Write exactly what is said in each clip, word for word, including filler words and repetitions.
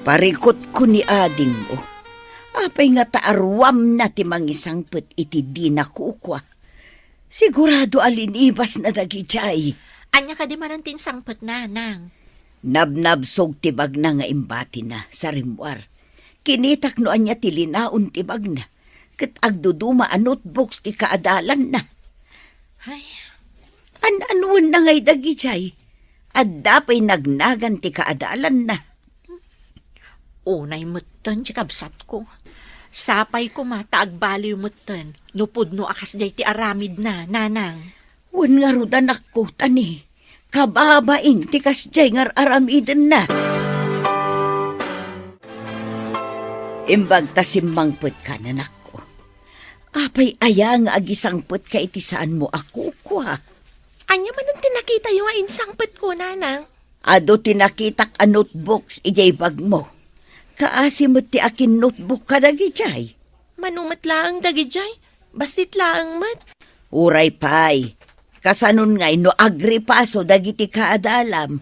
Parikutko ni adingmo. Apay nga ta aruamna ti mangisangpet iti dina kukua? Sigurado a linibasna dagidiay. Ania kadi manen ti insangpetna, Nang? Nabnabsog ti bagna nga imbatina sa rimmuar. Kinitak no ania ti linaon ti bagna, ket agduduma a notebooks ti kaadalanna. Ay. An-anuenna ngay dagidiay? Adda pay nagnagan ti kaadalanna. Unay metten ti kabsatko. Sapay koma ta agbaliw metten no pudno a kasdiay ti aramidna, Nanang. Wen ngarud, anakko, ta ni, kababain ti kasdiay nga ar-aramidenna. Imbag ta simmangpetka, anakko. Apay aya nga agisangpetka iti saanmo a kukua? Ania manen ti nakitayo nga insangpetko, Nanang? Adu ti nakitak a notebooks idiay bagmo. Kaasi met ti akin-notebook kadagidiay. Mano met laeng dagidiay? Bassit laeng met. Uray pay, kasanon ngay no agripaso dagiti kaadalam?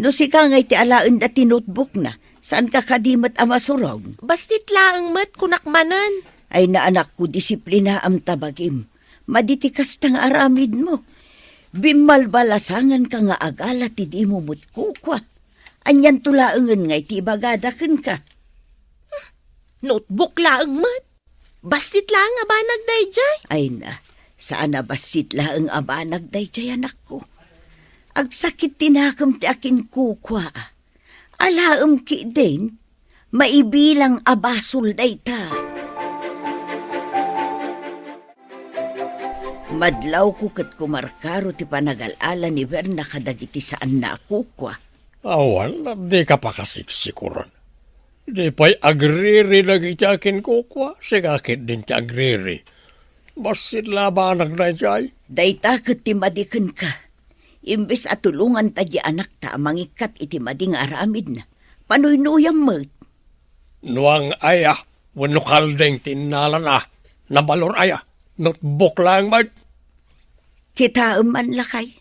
No sika ngay ti alaenda ti notebookna, saanka kadi met a masurog? Bassit laeng met, kunak manen. Ay, naanakko, disiplinaam ta bagim. Madi ti kasta nga aramidmo. Bimmalbalasanganka nga agala ti dimo met kukua. Anianto laengen ngay ti ibagada kenka? Notebook laeng met. Bassit laeng a banag daydiay. Ay na, saan a bassit laeng a banag daydiay, anakko. Agsakit ti nakem ti akinkukua. Alaem ketdin, maibilang a basol dayta. Madlawko ket kumarkaro ti panagal-ala ni Berna kadagiti saanna a kukua. Awan, dika pakasiksikuran. Di pay agriri dagiti akinkukua, sika ketdin ti agriri. Bassit la a banag daydiay. Dayta ket ti madi kenka. Imbes a tulonganta di anakta a mangikkat iti madi nga aramidna, panuynuyam met. Nuang aya wenno kalding ti innalana, nabalor aya, notebook laeng met. Kitaem man, lakay.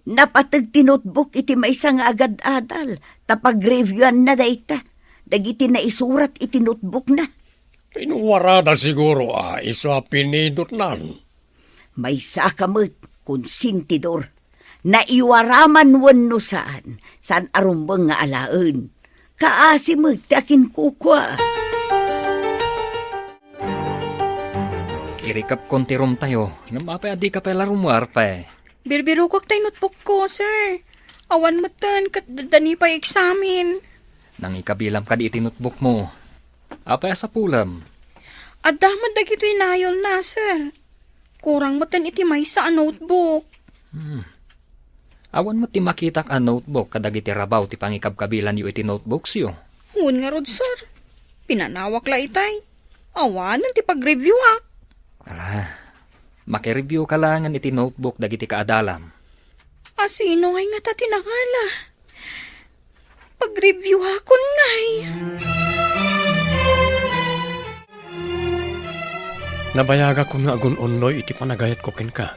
Napateg ti notebook iti maysa nga agad-adal, ta pagreviewna dayta, dagiti naisurat iti notebookna. Pinuarada siguro a isu a pinindutnan. Maysaka met, konsentidor. Naiwaraman wenno saan, saan a rumbeng nga alaen. Kaasi met ti akinkukua. Irikepkon ti roomtayo, ngem apay a dika pay la rummuar pay? Birbirokak tay notebookko, sir. Awan metten ket adda ni pay eksamen. Nangikabilam kadi iti notebookmo? Apay a sapulem? Adda met dagitoy nayonna, sir. Kurang metten iti maysa a notebook. Hmm. Awan met ti makitak a notebook kadagiti rabaw ti pangikabkabilanyo iti notebooksyo. Wen ngarud, sir. Pinanawak la itay. Awanen ti pagreviewak. Ala, makireviewka laengen iti notebook dagiti kaadalam. A sino ngay ngata ti nangala? Pagreviewakon ngay. Nabayagakon nga agun-unnoy iti panagayatko kenka.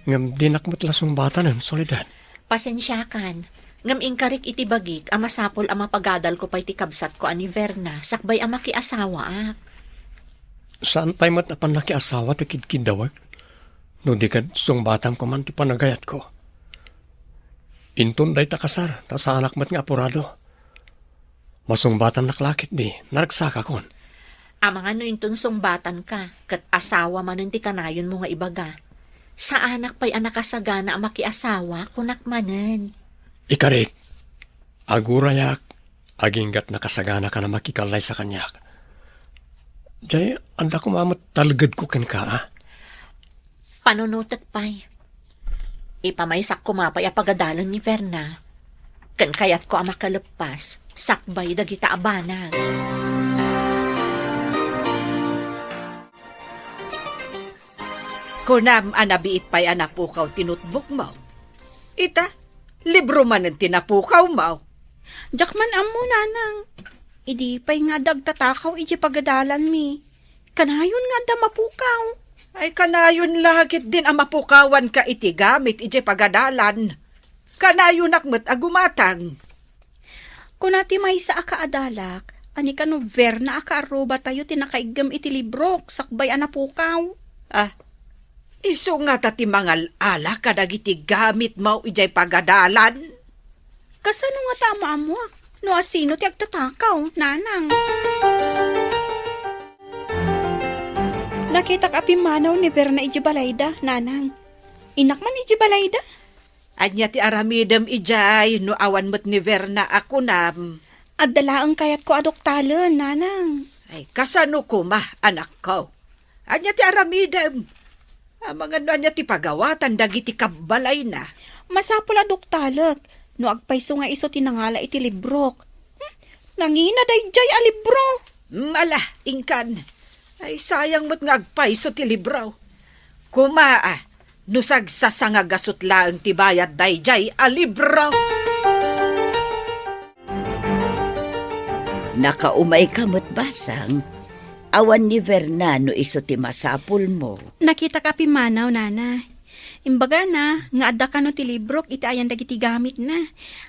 Ngem dinak met la sungbatanen, Soledad. Pasensiakan. Ngem inkarik iti bagik a masapul a mapagadalko pay ti kabsatko a ni Verna sakbay a makiasawaak. Saan pay met a pannakiasawa ti kidkiddawek, no di ket sungbatam koman ti panagayatko. Inton dayta kasar, ta saanak met nga apurado. Masungbatannak la ketdi, naragsakakon. Amangan no inton sungbatanka, ket asawa manen ti kanayonmo nga ibaga. Saanak pay a nakasagana a makiasawa, kunak manen. Ikarik, agurayak, aginggat nakasaganaka a makikallaysa kaniak. Jay, adda koma met talgedko kenka, a? Panunotek pay. Ipamaysakko koma pay a pagadalen ni Verna. Ken kayatko a makaleppas sakbay dagita a banag. Kunam a nabiit pay a napukaw ti notebookmo. Ita, libro manen ti napukawmo. Diak man ammo, nanang. Idi pay nga adda agtatakaw iti pagadalanmi. Kanayon nga adda mapukaw. Ay, kanayon la ketdin a mapukawanka iti gamit iti pagadalan. Kanayonak met a gumatang. Kuna ti maysa a kaadalak, a ni kano Verna a kaarrubatayo ti nakaiggem iti librok sakbay a napukaw. Ah, isu ngata ti mangal-ala kadagiti gamitmo idiay pagadalan? Kasano ngata a maammuak no asino ti agtatakaw, nanang? Nakitak a pimmanaw ni Verna idiay balayda, nanang. Innak man idiay balayda? Ania ti aramidem idiay no awan met ni Verna a kunam? Adda laeng kayatko a duktalen, nanang. Ay, kasano koma, anakko? Ania ti aramidem? Amangan no ania ti pagawatan dagiti kabbalayna. Masapul a duktalek no agpayso nga isu ti nangala iti librok. Hmm, nangina daydiay a libro. Mm, ala, inkan. Ay, sayang met nga agpayso ti libro. Kumaa, no sagsasangagasut laeng ti bayad daydiay a libro. Nakaumayka met, Basang. Awan ni Verna no isu ti masapulmo. Nakitak a pimmanaw, nana. Imbagana nga adda kano ti librok iti ayan dagiti gamitna.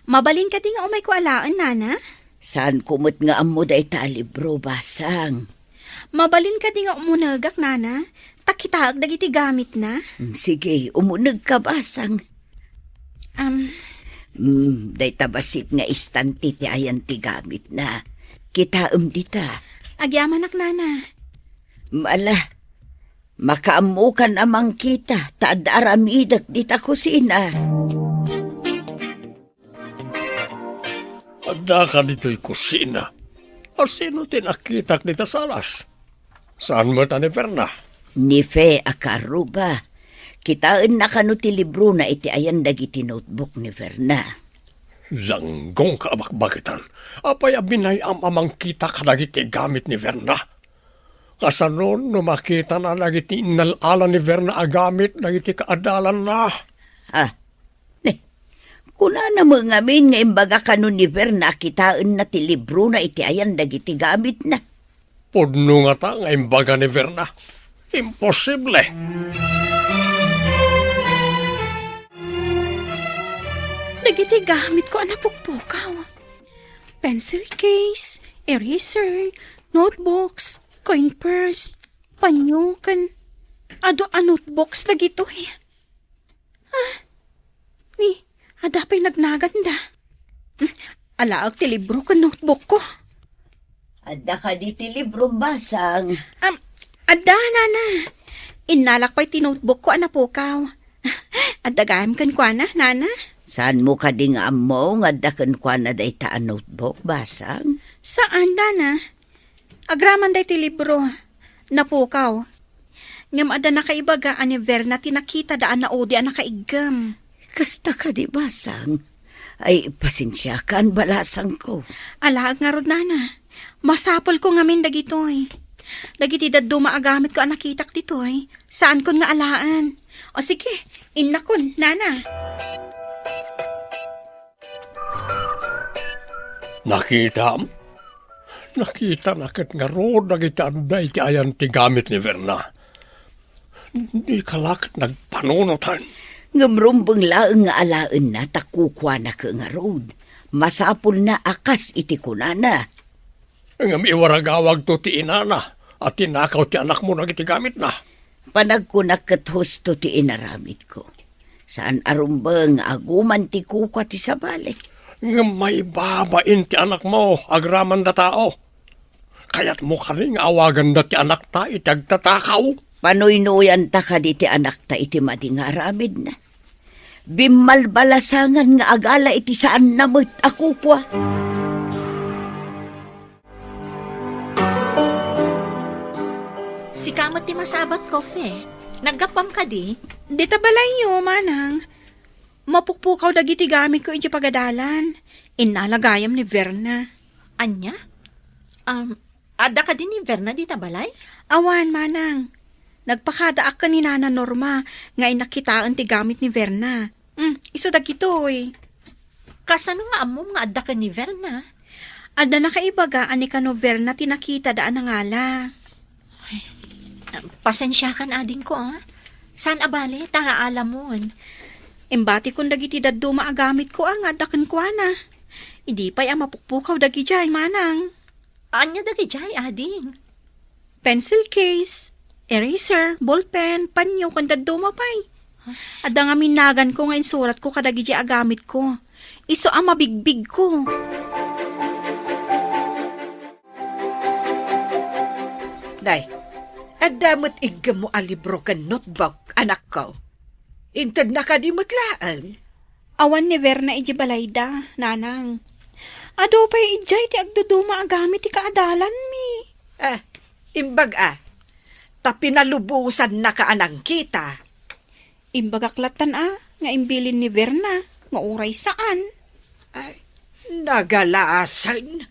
Mabalin kadi nga umayko alaen, nana? Saanko met nga ammo dayta a libro, Basang. Mabalin kadi nga umunegak, nana? Ta kitaek dagiti gamitna. Mm, sige, umunegka, Basang. Am. Mm, dayta bassit nga istante ti ayan ti gamitna. Kitaem dita. Agyamanak, nana. Mm, ala, makaammokan a mangkita, ta adda aramidek dita kusina. Addaka ditoy kusina. Asino ti nakitak dita salas? Saan met a ni Verna? Ni Fe a kaarruba. Kitaenna kano ti librona iti ayan dagiti notebook ni Verna. Langgongka a bakbakitan. Apay a binay-am a mangkita kadagiti gamit ni Verna? Kasano no makitana dagiti innal-ala ni Verna a gamit dagiti kaadalanna? Ah, ne, kunana met ngamin nga imbaga kano ni Verna a kitaenna ti librona iti ayan dagiti gamitna. Pudno ngata nga imbaga ni Verna. Imposible! Dagiti gamitko a napukpukaw. Pencil case, eraser, notebooks, coin purse, panyo, ken adu a notebooks dagitoy. Ah, ni, adda pay nagnaganda. Hmm, alaek ti libro ken notebookko. Adda kadi ti librom, Basang? Am, adda, nana. Innalak pay ti notebookko a napukaw. Adda gayam kenkuana, nana? Saanmo kadi nga ammo nga adda kenkuana dayta a notebook, Basang? Saan, nana. Agraman daytoy libro, napukaw. Ngem adda nakaibaga a ni Verna ti nakitada a naudi a nakaiggem. Kasta kadi, Basang? Ay, pasensiakan, balasangko. Alaek ngarud, nana. Masapulko ngamin dagitoy. Dagiti dadduma a gamitko a nakitak ditoy, saankon nga alaen. O sige, innakon, nana. Nakitam? Nakitana ket ngarud dagiti adda iti ayan ti gamit ni Verna. Dika la ket nagpanunotan. Ngem rumbeng laeng nga alaenna ta kukuana ket ngarud. Masapulna a kas iti kunana. Ngem iwaragawagto ti inana a tinakaw ti anakmo dagiti gamitna. Panagkunak ket husto ti inaramidko. Saan a rumbeng nga aguman ti kukua ti sabali. Ngem maibabain ti anakmo agraman da tao. Kayatmo kadi nga awaganda ti anakta iti agtatakaw? Panuynoyanta kadi ti anakta iti madi nga aramidna. Bimmalbalasangan nga agala iti saanna met a kukua. Sika met ti masabatko, Fe. Naggapuam kadi? Dita balayyo, manang. Mapukpukaw dagiti gamitko idiay pagadalan. Innala gayam ni Verna. Ania? Um, adda kadi ni Verna dita balay? Awan, manang. Nagpakadaak ken ni Nana Norma nga innak kitaen ti gamit ni Verna. Hmm, isu dagitoy. Kasano nga ammom nga adda ken ni Verna? Adda nakaibaga a ni kano Verna ti nakitada a nangala. Ay, pasensiakan, adingko, a. Saan a bale, ta naalamon. Imbatikon dagiti dadduma a gamitko, a, nga adda kenkuana. Idi pay a mapukpukaw dagidiay, manang. Ania dagidiay, ading? Pencil case, eraser, ballpen, panyo, ken dadduma pay. Adda ngamin naganko nga insuratko kadagiti agamidko. Isu a mabigbigko. Nay, adda met iggemmo a libro ken notebook, anakko. Intedna kadi met laeng? Awan ni Verna idiay balayda, nanang. Adu pay idiay ti agduduma a gamit ti kaadalanmi. Ah, imbag a, ta pinalubosannaka a nangkita. Imbagak lattan a nga imbilin ni Verna nga uray saan. Ay, nagalasen.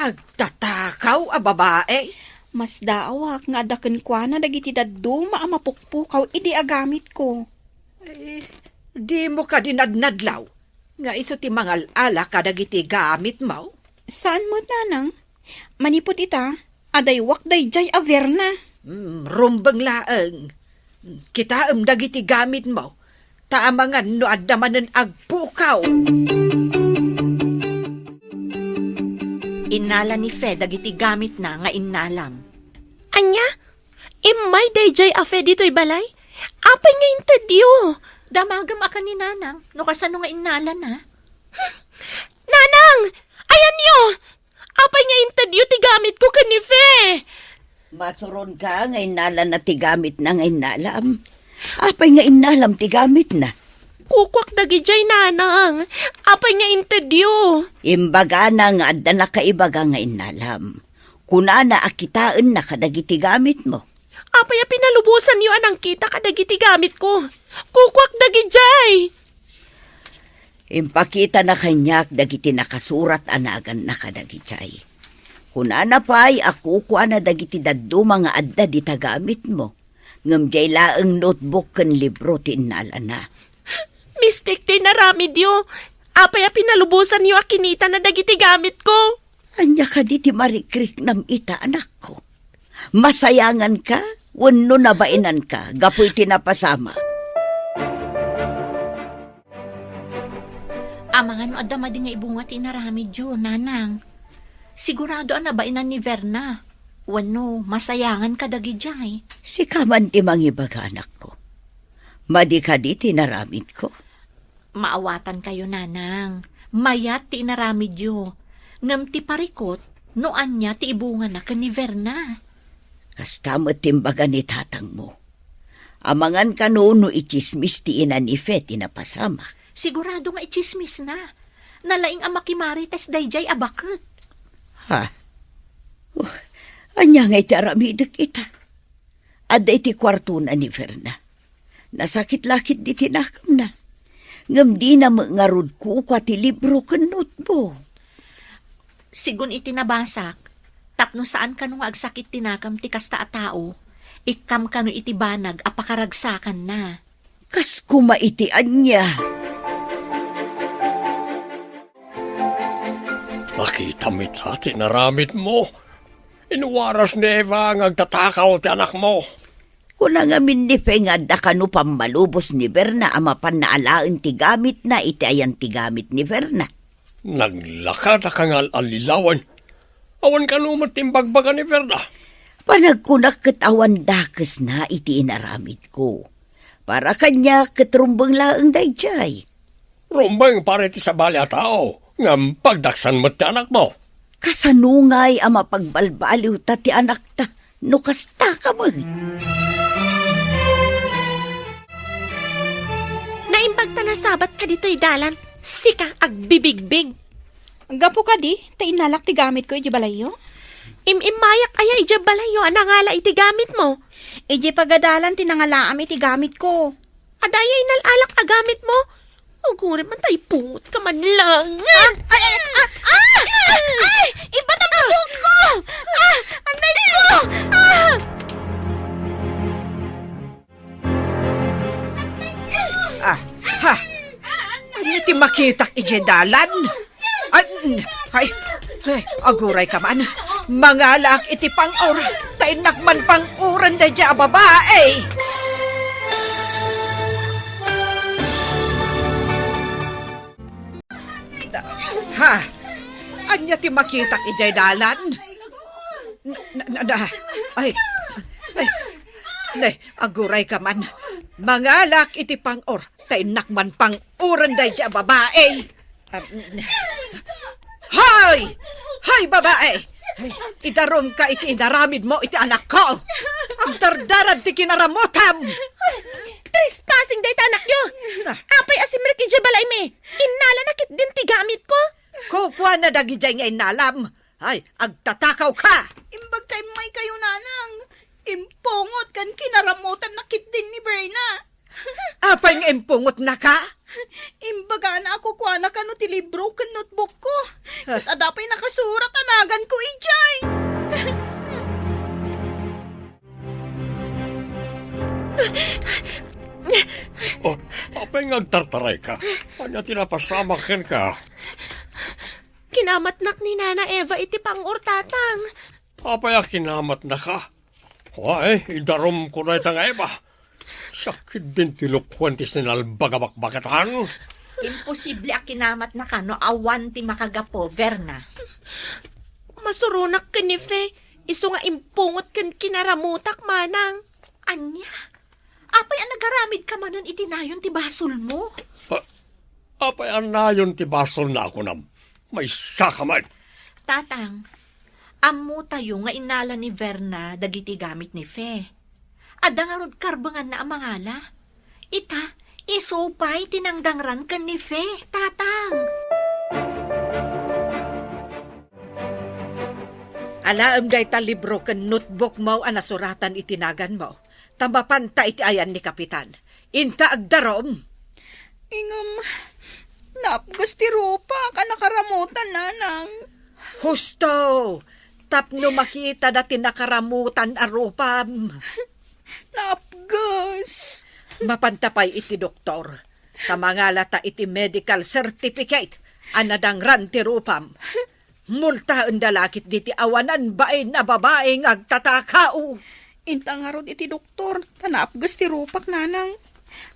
Agtatakaw a babae. Masdaawak nga adda kenkuana dagiti dadduma a mapukpukaw idi agamitko. Eh, dimo kadi nadnadlaw nga isu ti mangal-ala kadagiti gamitmo? Saan met, nanang. Manipud ita, adaywak daydiay a Verna. Hmm, rumbeng laeng. Kitaem dagiti gamitmo, ta amangan no adda manen agpukaw. Innala ni Fe dagiti gamitna nga innalam. Ania? Immay daydiay a Fe ditoy balay? Apay nga intedyo? Damagem a ken ni Nanang no kasano nga innalana. Nanang! Ayanyo! Apay nga intedyo ti gamitko ken ni Fe? Masuronka nga innalana ti gamitna nga innalam. Apay nga innalam ti gamitna? Kukuak dagidiay, nanang. Apay nga intedyo? Imbagana nga adda nakaibaga nga innalam. Kunana a kitaenna kadagiti gamitmo. Apay a pinalubosanyo a nangkita kadagiti gamitko? Kukuak dagidiay. Impakitana kaniak dagiti nakasurat a naganna kadagidiay. Kunana pay a kukuana dagiti dadduma nga adda dita gamitmo, ngem diay laeng notebook ken libro ti innalana. Mistik ti inaramidyo. Apay a pinalubosanyo a kinitana dagiti gamitko? Ania kadi ti marikriknam ita, anakko? Masayanganka wenno nabainanka gapu iti napasamak? Amangan no adda madi nga ibunga ti inaramidyo, nanang. Sigurado a nabainan ni Verna. Wenno, masayangan kadagidiay. Sika man ti mangibaga, anakko. Madi kadi ti inaramidko? Maawatankayo, nanang. Mayat ti inaramidyo. Ngem ti parikut, no ania ti ibungana ken ni Verna. Kasta met ti imbaga ni tatangmo. Amangan kano no itsismis ti ina ni Fe ti napasamak? Sigurado nga itsismisna. Nalaing a makimarites daydiay a baket. Ha? Uh, ania ngay ti aramidek ita? Adda iti kuartona ni Verna. Nasakit la ketdi ti nakemna. Ngem dina met ngarud kukua ti libro ken notebook. Sigun iti nabasak, tapno saan kano nga agsakit ti nakem ti kasta a tao, ikkam kano iti banag a pakaragsakanna. Kas koma iti ania? Nakitam ita ti inaramidmo. Inwaras ni Eva nga agtatakaw ti anakmo. Kuna ngamin ni Fe nga adda kano pammalubos ni Verna a mapanna alaen ti gamitna iti ayan ti gamit ni Verna. Naglaka a kangal-allilawen. Awan kano met ti imbagbaga ni Verna. Panagkunak ket awan dakesna iti inaramidko. Para kaniak ket rumbeng laeng daydiay. Rumbeng para iti sabali a tao, ngem pagdaksan met ti anakmo. Kasano ngay a mapagbalbaliwta ti anakta no kasta ka met? Naimbagta nasabat ka ditoy dalan, sika agbibigbig. Gapu kadi, ta innalak ti gamitko idiay balayyo? Im-immayak aya idiay balayyo a nangala iti gamitmo? Idiay pagadalan ti nangalaam iti gamitko. Adda aya inal-alak a gamitmo? Ugurim a ta ipungotka man lang. Ah! Ay, ay, ah! Ah! Ay! Ibatam ti buokko! Ah! Anay ko! Ah! Ah, ha? Ania ti makitak idiay dalan? Ay, ay, ay, aguray ka man. Mangalaak iti pang-or, ta innak man pang-oran daydiay a babai. Da-, ha? Ania ti makitak idiay dalan? Na, na, na, ay, ay, ne, agurayka man. Mangalak iti pang-or, ta innak man pang-uren daydi a babae. Ah, hoy! Hoy, babae! Ay, idarumka iti inaramidmo iti anakko! Agdardarad ti kinaramutam! Trespassing dayta anakyo! Ah. Apay a simrek idiay balaymi? Innalana ketdin ti gamitko! Kukuana dagidiay nga innalam. Ay, agtatakawka! Imbag ta immaykayo, nanang. Impungot ken kinaramutanna ketdin ni Berna. Apay nga impungotnaka? Imbagana a kukuana kano ti libro ken notebookko. Ah. Ket adda pay nakasurat a naganko idiay. Oh, apay nga agtartarayka? Ania ti napasamak kenka? Kinamatnak ni Nana Eva iti pang-or, Tatang. Apay a kinamatnaka? Ay, idarumko dayta nga Eva. Siak ketdin ti lukuen ti sinalbag a bakbakatan. Imposible a kinamatnaka no awan ti makagapu, Verna. Masuronak ken ni Fe, isu nga impungot ken kinaramutak manang. Ania? Apay a nagaramidka manen iti nayon ti basolmo? A-, apay a nayon ti basolna a kunam? Maysaka man. Tatang, ammotayo nga innala ni Verna dagiti gamit ni Fe. Adda ngarud karbenganna a mangala. Ita, isu pay ti nangdangran ken ni Fe, Tatang. Alaem dayta libro ken notebookmo a nasuratan iti naganmo, ta mapanta iti ayan ni Kapitan. Inta agdarum. Ngem, naapges ti rupak a nakaramutan, nanang. Husto! Tapno makitada ti nakaramutan a rupam. Naapges. Mapanta pay iti doktor. Ta mangalata iti medical certificate a nadangran ti rupam. Multaenda la ketdi ti awanan bain a babai nga agtatakaw. Inta ngarud iti doktor, ta naapges ti rupak, nanang.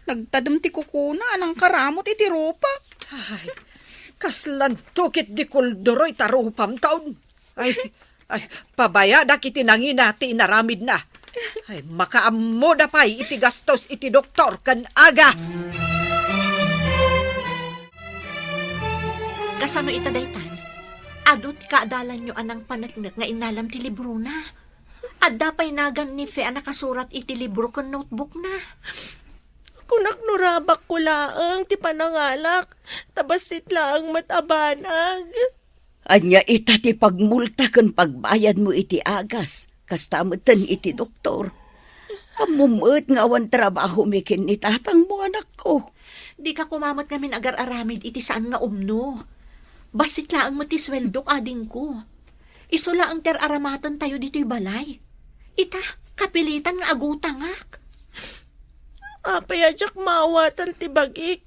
Nagtadem ti kukuna a nangkaramut iti rupak. Ay, kaslanto ketdi kulduroy ta rupam taon. Ay, ay, pabayadak iti nangina ti inaramidna. Ay, makaammoda pay iti gastos iti doktor ken agas. Kasano ita daytan? Adu ti kaadalanyo a nangpaneknek nga innalam ti librona. Adda pay nagan ni Fe a nakasurat iti libro ken notebookna. Kunak no rabakko laeng ti panangalak, ta bassit laeng met a banag. Ania ita ti pagmulta ken pagbayadmo iti agas, kasta metten iti doktor? Ammom met nga awan trabahomi ken ni tatangmo, anakko. Dika koma met ngamin agar-aramid iti saan nga umno. Bassit laeng met ti sueldok, adingko. Isu laeng ti ar-aramatentayo ditoy balay. Ita, kapilitan nga agutangak. Apay a diak maawatan ti bagik?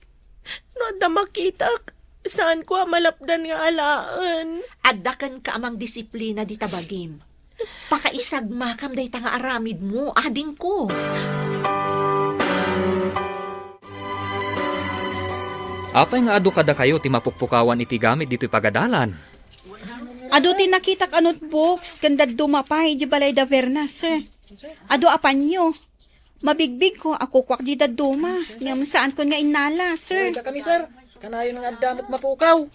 No adda makitak, saanko a malapdan nga alaen. Adda kenka a mangdisiplina dita bagim. Pakaisagmakam dayta nga aramidmo, adingko. Apay nga adu kadakayo ti mapukpukawan iti gamit ditoy pagadalan? Adu ti nakitak a notebooks ken dadduma pay idiay balay da Verna, sir. Adu a panyo. Mabigbigko a kukuak di dadduma, ngem saankon nga innala, sir. Uray da kami, sir. Kanayon nga adda met mapukaw.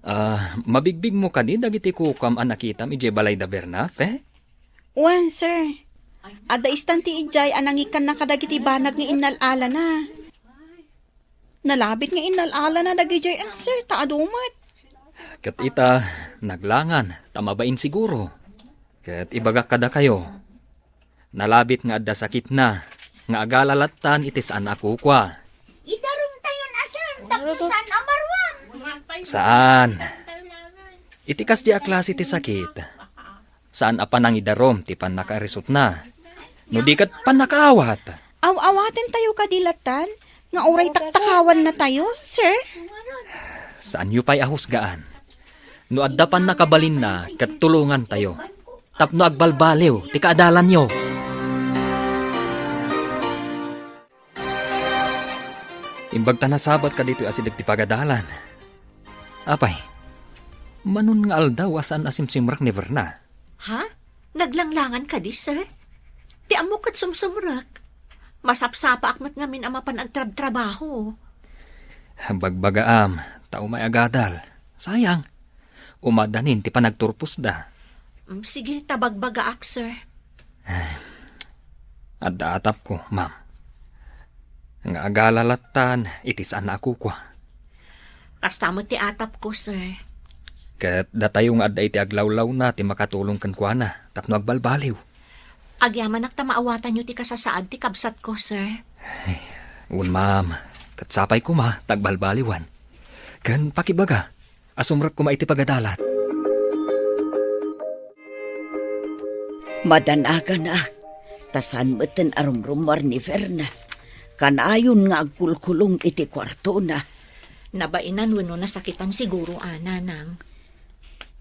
Ah, mabigbigmo kadi dagiti kukuam a nakitam idiay balay da Berna, Fe? Wen, sir. Adda istan ti idiay a nangikkanna kadagiti banag nga innal-alana. Nalabit nga innal-alana dagidiay, ah, sir, ta adu met. Ket ita, naglangan, ta mabain siguro. Ket ibagak kadakayo, nalabit nga adda sakitna, nga agala lattan iti saan a kukua. Idarumtayon a saan, tapno saan a maruam. Saan. Iti kasdi a klase ti sakit, saan a panangidarum ti pannakaarisutna. No di ket pannakaawat. Aw-awatentayo kadi lattan nga uray taktakawannatayo, sir? Saanyo pay a husgaan. No adda pannakabalinna ket tulongantayo tapno agbalbaliw ti kaadalanyo. Imbag ta nasabat kaditoy asideg ti pagadalan. Apay, Manon nga aldaw a saan a simsimrek ni Verna. Ha? Naglanglangan kadi, sir? Ti ammok ket sumsumrek. Masapsapaak met ngamin a mapan agtrabtrabaho. Bagbagaam, ta umay agadal. Sayang. Umadanin ti panagturposda. Mm, sige, ta bagbagaak, sir. Adda atapko, ma'am. Nga agala lattan iti saan a kukua. Kasta met ti atapko, sir. Ket datayo nga adda iti aglawlawna ti makatulong kenkuana tapno agbalbaliw. Agyamanak ta maawatanyo ti kasasaad ti kabsatko, sir. Wen, ma'am. Ket sapay koma ta agbalbaliwan. Ken pakibaga, a sumrek koma iti pagadalan. Madanaganak, ta saan metten a rumrummuar ni Verna. Kanayon nga agkulkulong iti kuartona. Nabainan wenno nasakitan siguro, a, nanang.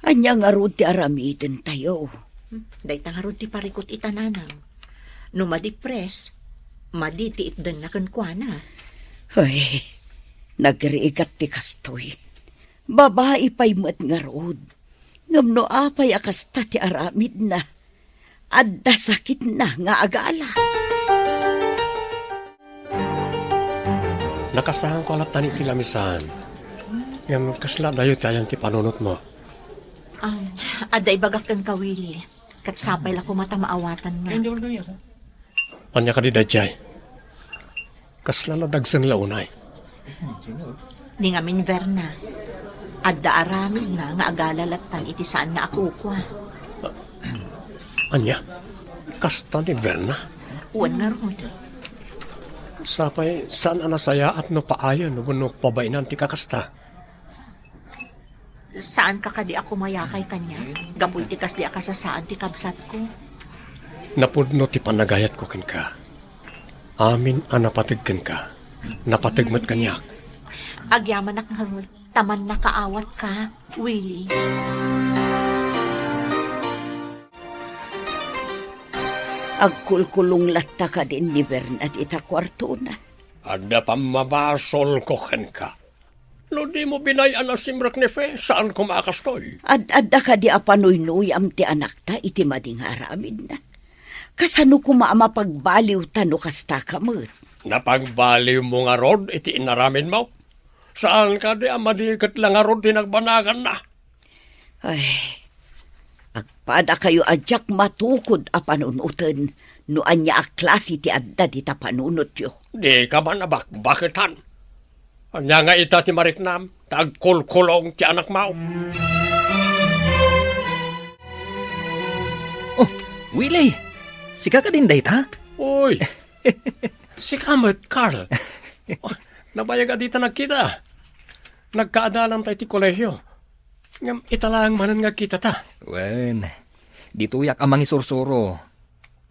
Ania ngarud ti aramidentayo? Hmm, dayta ngarud ti parikut ita, nanang. No madipres, madi ti itdenna kenkuana. Ay, nagrigat ti kastoy. Babai pay met ngarud. Ngem no apay a kasta ti aramidna, adda sakitna nga agala. Nakasaanko a latta iti lamisaan. Ngem kasla adayo ti ayan ti panunotmo? Um, adda ibagak kenka, Willie. Ket sapay la koma ta maawatan nga. Ania kadi daydiay? Kasla nadagsen la unay? Ni ngamin Verna, adda aramidna nga agala lattan iti saanna a kukua. Ania? Kasta ni Verna? Wen ngarud. Sapay, saan a nasayaat no paayen wenno pabainan ti kakasta? Saanka kadi a kumayakay kaniak gapu iti kasdi a kasasaad ti kabsatko? Napudno ti panagayatko kenka. Amin a napateg kenka, napateg met kaniak. Agyamanak ngarud, ta mannakaawatka, Willie. Agkulkulong latta kadin ni Bernat ita kuartona. Adda pammabasolko kenka. No dimo binay-an a simrek ni Fe, saan koma a kastoy. Ad-adda kadi a panuynuyam ti anakta iti madi nga aramidna? Kasano koma a mapagbaliwta no kastaka met? Napagbaliwmo ngarud iti inaramidmo? Saan kadi a madi ket la ngarud ti nagbanaganna? Ay, agpadakayo a diak matukod a panunoten no ania a klase ti adda dita panunotyo. Dika man a bakbaketan. Ania nga ita ti mariknam ta agkulkulong ti anakmo? Oh, Willie! Sika kadin dayta? Uy! Sika met, Carl. Oh, nabayag a dita nagkita. Nagkaadalan ta iti kolehio. Ngem ita laeng manen nga agkitata. Wen, ditoyak a mangisursuro.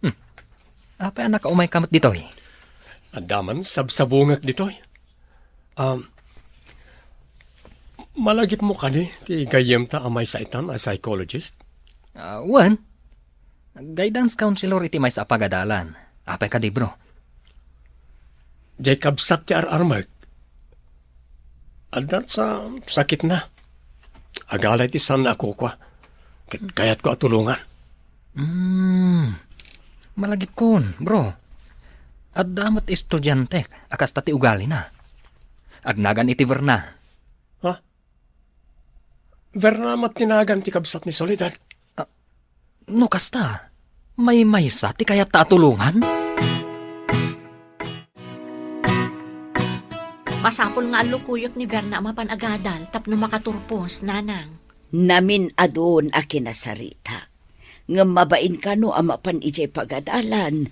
Hmm. Apay a nakaumayka met ditoy? Adda man sabsabungek ditoy. Um, malagipmo kadi ti gayyemta a maysa itan a psychologist? Ah, wen. Guidance counselor iti maysa a pagadalan. Apay kadi, bro? Diay kabsat ti ar-armek. Adda sa sakitna. Agala iti saanna a kukua. Ket kayatko a tulongan. Hmm. Malagipkon, bro. Adda met estudiantek a kasta ti ugalina. Agnagan iti Verna. Ha? Verna met ti nagan ti kabsat ni Soledad? Ah, no kasta, maymaysa ti kayatta a tulongan? Masapul nga allukoyek ni Verna a mapan agadal tapno makaturpos, nanang. Namin-adun a kinasaritak. Ngem mabain kano a mapan idiay pagadalan?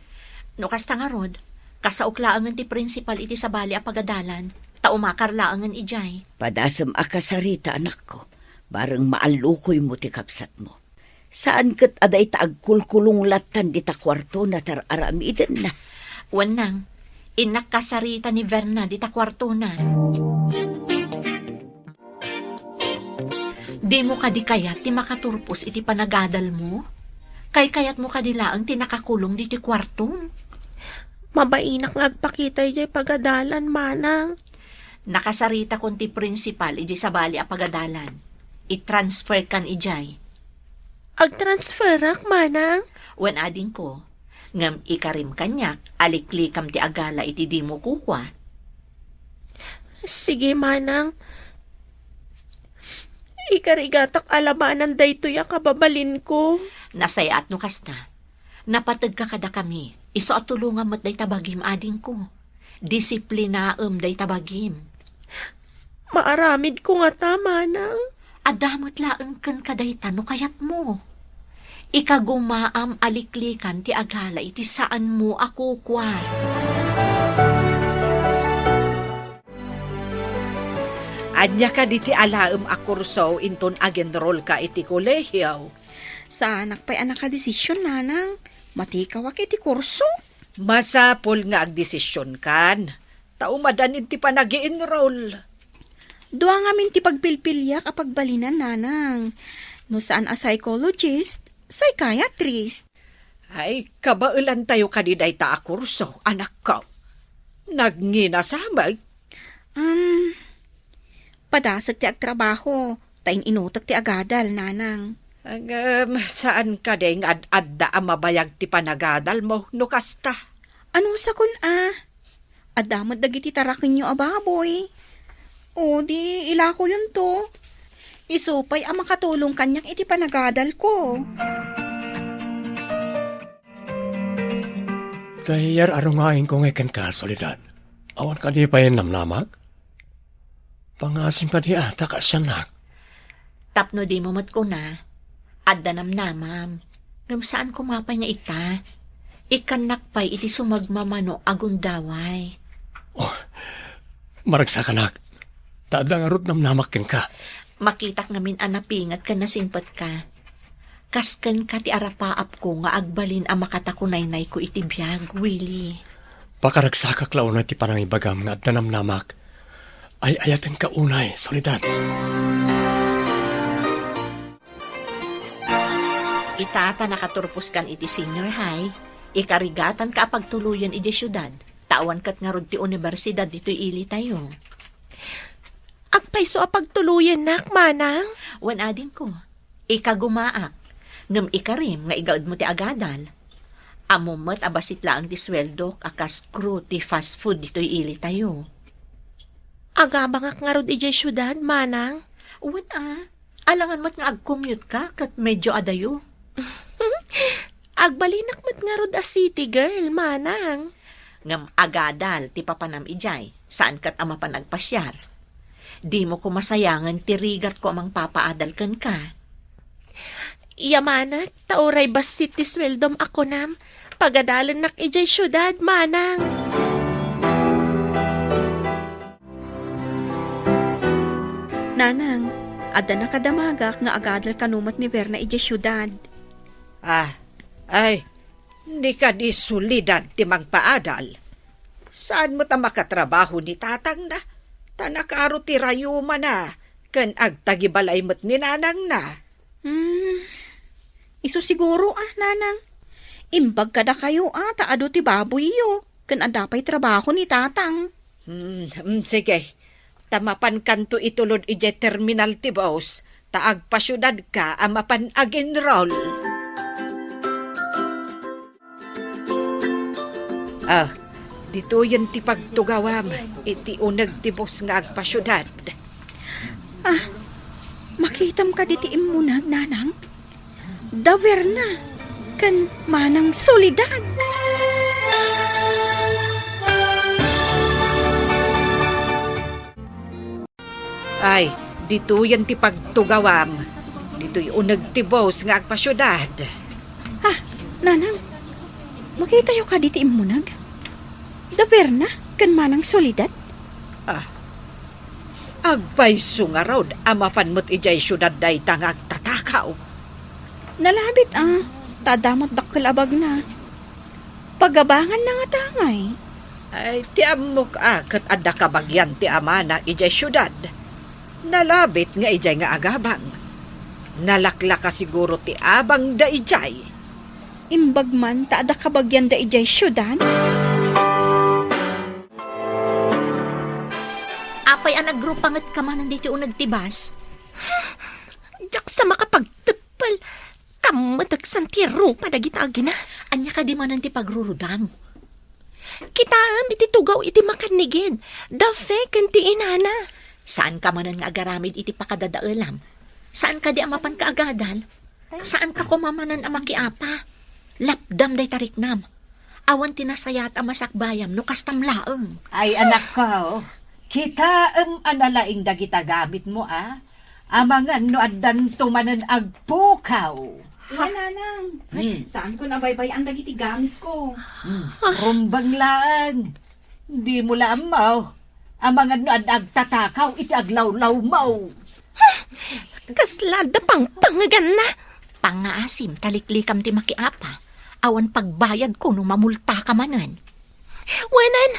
No kasta ngarud, kasaok laengen ti prinsipal iti sabali a pagadalan, ta umakar laengen idiay. Padasem a kasarita, anakko, bareng maallukoymo ti kabsatmo. Saan ket a dayta agkulkulong lattan dita kuartona ti ar-aramidenna. Wen nang, innak kasarita ni Verna dita kuartona. Dimo kadi kayat ti makaturpos iti panagadalmo? Kaykayatmo kadi laeng ti nakakulong ditoy kuartom? Mabainak nga agpakita idiay pagadalan, manang. Nakasaritakon ti prinsipal idiay sabali a pagadalan. I-transfer kan idiay. Agtransferak, manang? Wen adingko, ngem ikarim kaniak a liklikam ti agala iti dimo kukua. Sige, manang. Ikarigatak a labanan daytoy a kababalinko. Nasayaat no kasta. Napategka kadakami, isu a tulongam met dayta bagim, adingko. Disiplinaem dayta bagim. Maaramidko ngata, manang. Adda met laeng kenka dayta no kayatmo. Ikagumaam a liklikan ti agala iti saanmo a kukua. Ania kadi ti alaem a kurso inton agenrolka iti kolehiyo? Saanak pay a nakadesisyon, nanang. Matikawak iti kurso. Masapul nga agdesisyonkan, ta umadanin ti panag-i-enroll. Dua ngamin ti pagpilpiliak a pagbalinan, nanang. No saan a psychologist, psychiatrist. Ay, kabaelantayo kadi dayta a kurso, anakko. Nagnginasamag. Um, padasek ti agtrabaho, ta in-inutek ti agadal, nanang. Ngem, saan kadi nga ad-adda a mabayag ti panagadalmo no kasta? Anusakon a? Adda met dagiti tarakenyo a baboy. O, di ilakoyonto. Isu pay a makatulong kaniak iti panagadalko. Tay, yar-arungaenko ngay kenka, Soledad. Awan kadi pay namnamak? Pangasim kadi a ta kaasiannak? Tapno dimo met kuna, adda namnamam. Ngem saan koma pay nga ita. Ikkannak pay iti sumagmamano a gundaway. Oh, maragsakanak. Ta adda ngarud namnamak kenka. Makitak ngamin a napinget ken nasingpetka. Kas kenka ti arapaapko nga agbalin a makatakunaynayko iti biag, Willie. Pakaragsakak la unay ti panangibagam nga adda namnamak. Ay-ayatenka unay, Soledad. Ita ta nakaturposkan iti senior high, ikarigatanka a pagtuloyen idiay siudad, ta awan ket ngarud ti unibersidad ditoy ilitayo. Agpayso a pagtuloyennak, manang? Wen adingko, ikagumaak, ngem ikarim nga igaedmo ti agadal. Ammom met a bassit laeng ti sueldok a kas crew ti fast food ditoy ilitayo. Agabangak ngarud idiay siudad, manang? Wen a, alangan met nga agcommute ka ket medyo adayo. Agbalinak met ngarud a city girl, manang. Ngem agadal ti papanam idiay, saan ket a mapan agpasiar. Dimo koma sayangen ti rigatko a mangpapaadal kenka. Yamanek, ta uray bassit ti sueldom a kunam, pagadalennak idiay siudad, manang. Nanang, adda nakadamagak nga agadal kano met ni Verna idiay siudad. Ah, ay, ni kadi Soledad ti mangpaadal. Saan met a makatrabaho ni tatangna, ta nakaro ti rayumana, ken agtagibalay met ni nanangna. Hmm, isu siguro, ah, nanang. Imbag kadakayo, ah, ta adu ti baboyyo, ken adda pay trabaho ni tatang. Hmm, hmm, sige. Ta mapankanto itulod idiay terminal ti bus, ta agpasiudadka a mapan agenrol. Ah, ditoyen ti pagtugawam iti uneg ti bus nga agpasiudad. Ah, makitam kadi ti immuneg, nanang? Da Verna ken Manang Soledad. Ay, ditoyen ti pagtugawam. Ditoy uneg ti bus nga agpasiudad. Ah, nanang, makitayo kadi ti immuneg? Da Verna ken Manang Soledad? Ah, agpayso ngarud a mapan met idiay siudad dayta nga agtatakaw. Nalabit a, ta adda met dakkel a bagna. Pagabanganna ngata ngay? Ay, ti ammok a ket adda kabagian ti amana idiay siudad. Nalabit nga idiay nga agabang. Nalaklaka siguro ti abangda idiay. Imbag man ta adda kabagianda idiay siudad? Apay a nagrupangetka manen ditoy uneg ti bus? Diak sa makapagteppel. Kammeteksan ti rupa dagita agina. Ania kadi manen ti pagrurudam? Kitaem iti tugaw iti makannigid, da Fe ken ti inana. Saanka manen nga agaramid iti pakadadaelam? Saan kadi a mapanka agadal? Saanka koma manen a makiapa? Lapdam dayta riknam. Awan ti nasayaat a masakbayam no kastam laeng. Ay, anakko, kitaem a nalaing dagita gamitmo, a? Amangan no addanto manen agpukaw. Wen, nanang. Hmm. Saanko nabaybay-an dagiti gamitko. Hmm. Rumbeng laeng. Dimo la ammo. Amangan no adda agtatakaw iti aglawlawmo. Kasla adda pangpangeganna. Pangngaasim, ta liklikam ti makiapa. Awan pagbayadko no mamultaka manen. Wen,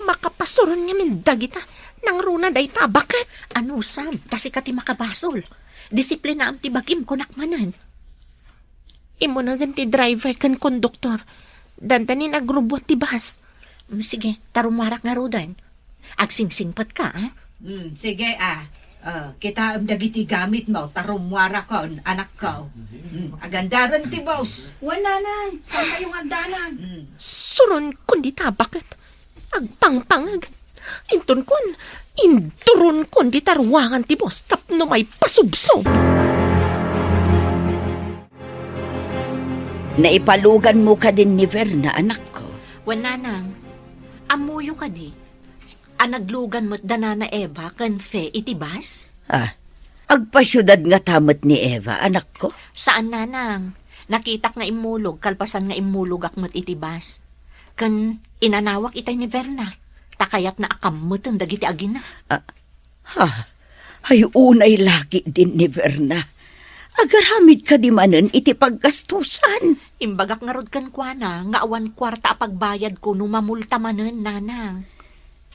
makapasuron ngamin dagita. Nangruna dayta a baket. Anusam, ta sika ti makabasol. Disiplinaam ti bagim, kunak manen. Imunagen ti driver ken konduktor. Dandanin agrubbuat ti bus. Mm, sige, ta rummuarak ngaruden. Agsingsingpetka, a? Mm, sige, a. Ah, kitaem dagiti gamitmo, ta rummuarakon, anakko. Mm, agandaren ti bus. Wen, nanang, saankayo nga agdanag? Mm. Suronkon dita a baket. Agpangpangeg. Intonkon, induronkon dita ruangan ti bus tapno maipasubsob. Naipaluganmo kadin ni Verna, anakko? Wen, nanang, ammoyo kadi a naglugan met da Nana Eva ken Fe iti bus? Ah, agpasiudad ngata met ni Eva, anakko? Saan, nanang. Nakitak nga immulog kalpasan nga immulogak met iti bus. Ken inanawak itay ni Verna, ta kayatna a kammeten dagiti agina. Ah, ha, ay unay laketdin ni Verna. Agaramid kadi manen iti paggastusan? Imbagak ngarud kenkuana nga awan kuarta a pagbayadko no mamulta manen, nanang.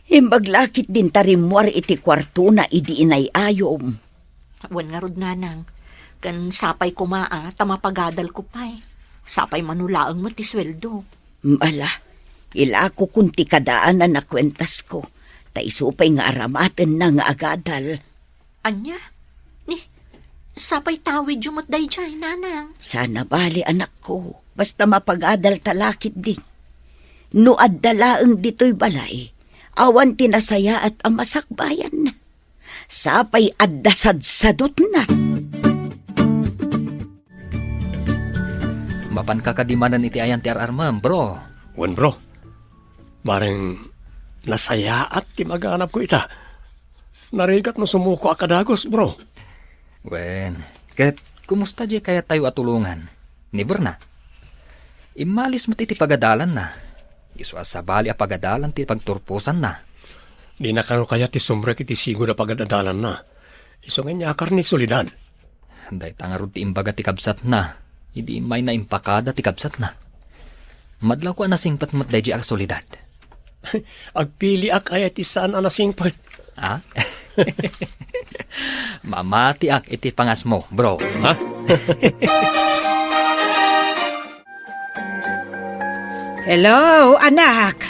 Imbag laketdin ta rimmuar iti kuartona idi inay-ayom. Wen ngarud, nanang, ken sapay koma a ta mapagadalko pay. Sapay manulaeng met ti sueldo. Ala, ilakokon ti kadaanan a kuentasko, ta isu pay nga aramatenna nga agadal. Ania? Ni, sapay tawidyo met daydiay, nanang. Sana bali, anakko, basta mapagadalta laketdi. No adda laeng ditoy balay, awan ti nasayaat a masakbayanna. Sapay adda sadsadutna. Mapanka kadi manen iti ayan ti ar-armem, bro? Wen, bro. Bareng nasayaat ti maganabko ita. Narigat no sumuko a kadagus, bro. Wen, ket kumusta diay kayattayo a tulongan? Ni Berna? Immalis met iti pagadalanna. Isu a sabali a pagadalan ti pagturposanna. Dina kano kayat ti sumrek iti sigud a pagad-adalanna. Isu nga inyakar ni Soledad. Dayta ngarud ti imbaga ti kabsatna, idi immayna impakada ti kabsatna. Madlawko a nasingpet met daydi a Soledad. Agpiliak aya ti saan a nasingpet. Ah? Mamatiak iti pangasmo, bro. Ha? Hello, anak.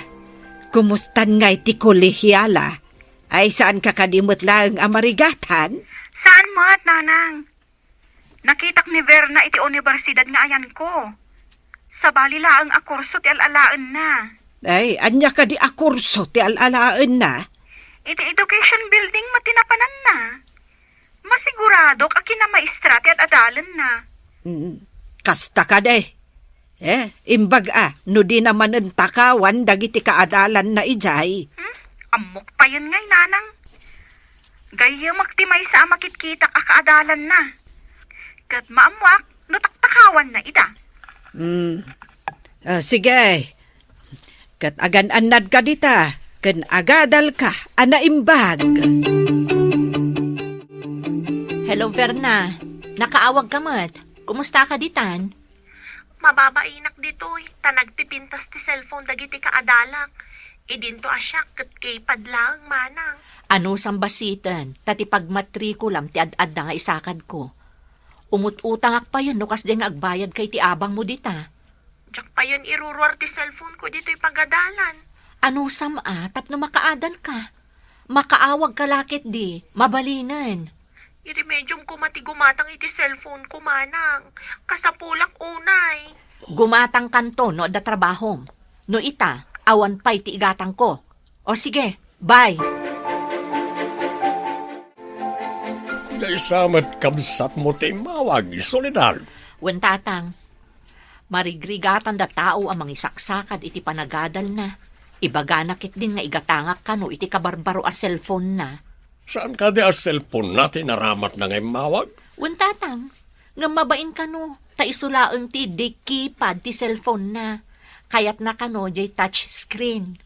Kumustan ngay ti kolehiala? Ay, saanka kadi met laeng a marigatan? Saan met, nanang. Nakitak ni Verna iti universidad nga ayanko. Sabali laeng a kurso ti al-alaenna. Ay, ania kadi a kurso ti al-alaenna? Iti education building met ti napananna. Masiguradok a kinamaestra ti ad-adalanna. Mm, kasta kadi. Eh, imbag a, no dina manen takawan dagiti kaadalanna idiay. Hmm? Ammok payen ngay, nanang. Gayyemak ti maysa a makitkitak a kaadalanna. Ket maammoak no taktakawanna ida. Hmm. Ah, sige. Ket agan-annadka dita, ken agadalka a naimbag. Hello, Verna. Nakaawagka met. Kumustaka ditan? Mababainak ditoy, ta nagpipintas ti cellphone dagiti kaadalak. Idinto a siak ket keypad laeng, manang. Anusam basiten, ta ti pagmatrikulam ti ad-adda nga isakadko. Umut-utangak payen no kasdiay nga agbayadka iti abangmo dita. Diak payen iruruar ti cellphone ko ditoy pagadalan. Anusam a, tapno makaadalka. Makaawagka la ketdi, mabalinen. Iremediom koma ti gumatang iti cellphone ko, manang. Kasapulak unay. Gumatangkanto no adda trabahom. No ita, awan pay ti igatangko. O sige, bye. Daysa met kabsatmo ti immawag, Soledad. Wen, tatang. Marigrigatanda tao a mangisaksakad iti panagadalna. Ibagana ketdin nga igatangak kano iti kabarbaro a cellphone-na. Saan kadi a cellphone-na ti naramatna nga immawag? Wen, tatang, ngem mabain kano, ta isu laeng ti di keypad ti cellphone-na. Kayatna kano diay touch screen.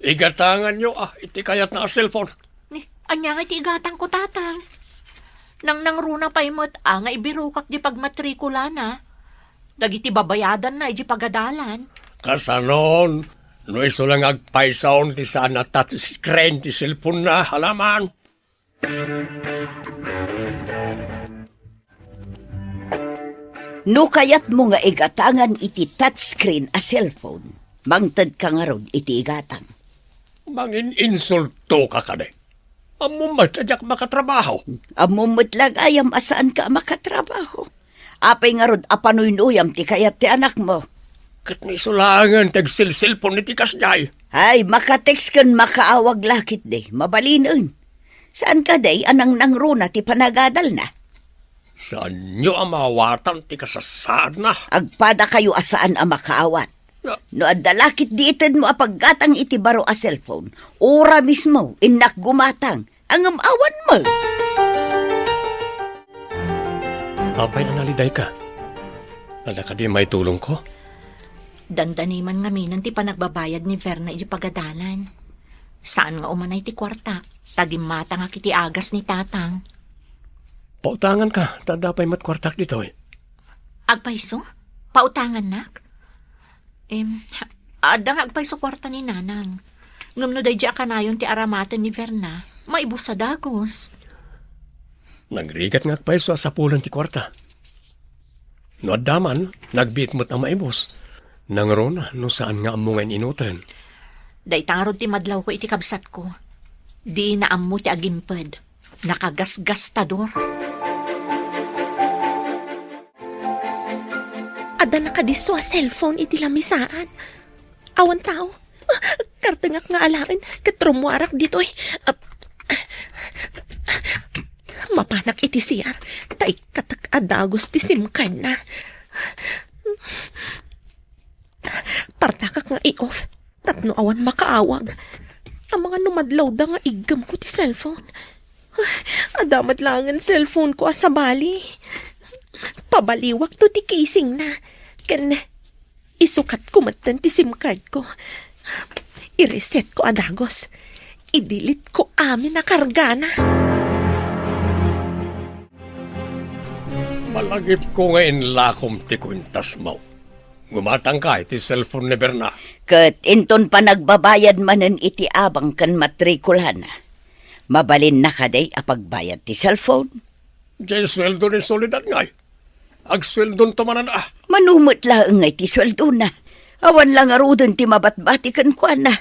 Igatanganyo, ah, iti kayatna a cellphone. Ni, ania nga iti igatangko, tatang? Nangnangruna pay met, ah, nga ibirokak di pagmatrikulana. Dagiti babayadanna iti pagadalan. Kasanon, no isu la nga agpaysaon ti saan a touch screen ti cellphone-na, alaman. No kayatmo nga igatangan iti touchscreen a cellphone, mangtedka ngarud iti igatang. Mangin-insultoka kadi? Ammom met a diak makatrabaho. Ammom met la gayam a saanka a makatrabaho. Apay ngarud a panuynuyam ti kayat ti anakmo? Ket ni isu laengen ti agselselpon iti kasdiay. Ay, makatext ken makaawag la ketdi. Mabalinen. Saan kadi a nangnangruna ti panagadalna? Saanyo a maawatan ti kasasaadna? Agpadakayo a saan a makaawat. No adda la ketdi itedmo a paggatang iti baro a cellphone, ura mismo, innak gumatang. Ngem awan met. Apay a nalidayka? Adda kadi maitulongko? Dandani man ngamin ti panagbabayad ni Verna iti pagadalan. Saan nga umanay ti kuarta, ta gimmatangak iti agas ni Tatang. Pautanganka, ta adda pay met kuartak ditoy. Agpayso? Pautangannak? Em, adda nga agpayso kuarta ni Nanang. Ngem no daydi a kanayon ti aramaten ni Verna, maibus a dagus. Nagrigat nga agpayso a sapulen ti kuarta. No adda man, nagbiit met a maibus. Nangruna no saan nga ammo nga in-inuten. Dayta ngarud ti madlawko iti kabsatko. Dina ammo ti agimped. Nakagasgastador. Adda nakadisso a cellphone iti lamisaan. Awan tao. Kartengak nga alaen ket rummuarak ditoy. Ap-, mapanak iti C R, ta ikkatek a dagus ti SIM card-na. Partakak nga i-off tapno awan makaawag. Amangan no madlawda nga iggemko ti cellphone. Adda met laengen cellphone-ko a sabali. Pabaliwakto ti casing-na. Ken isukatko metten ti SIM card-ko. I-reset-ko a dagus. I-delete-ko amin a kargana. Malagipko nga inlakom ti kuentasmo. Gumatangka iti cellphone ni Berna. Ket inton panagbabayad manen iti abang ken matrikulana, mabalinna kadi a pagbayad ti cellphone? Diay sueldo ni Soledad ngay. Agsueldonto manen a. Mano met laeng ngay ti sueldona. Awan la ngaruden ti mabatbati kenkuana.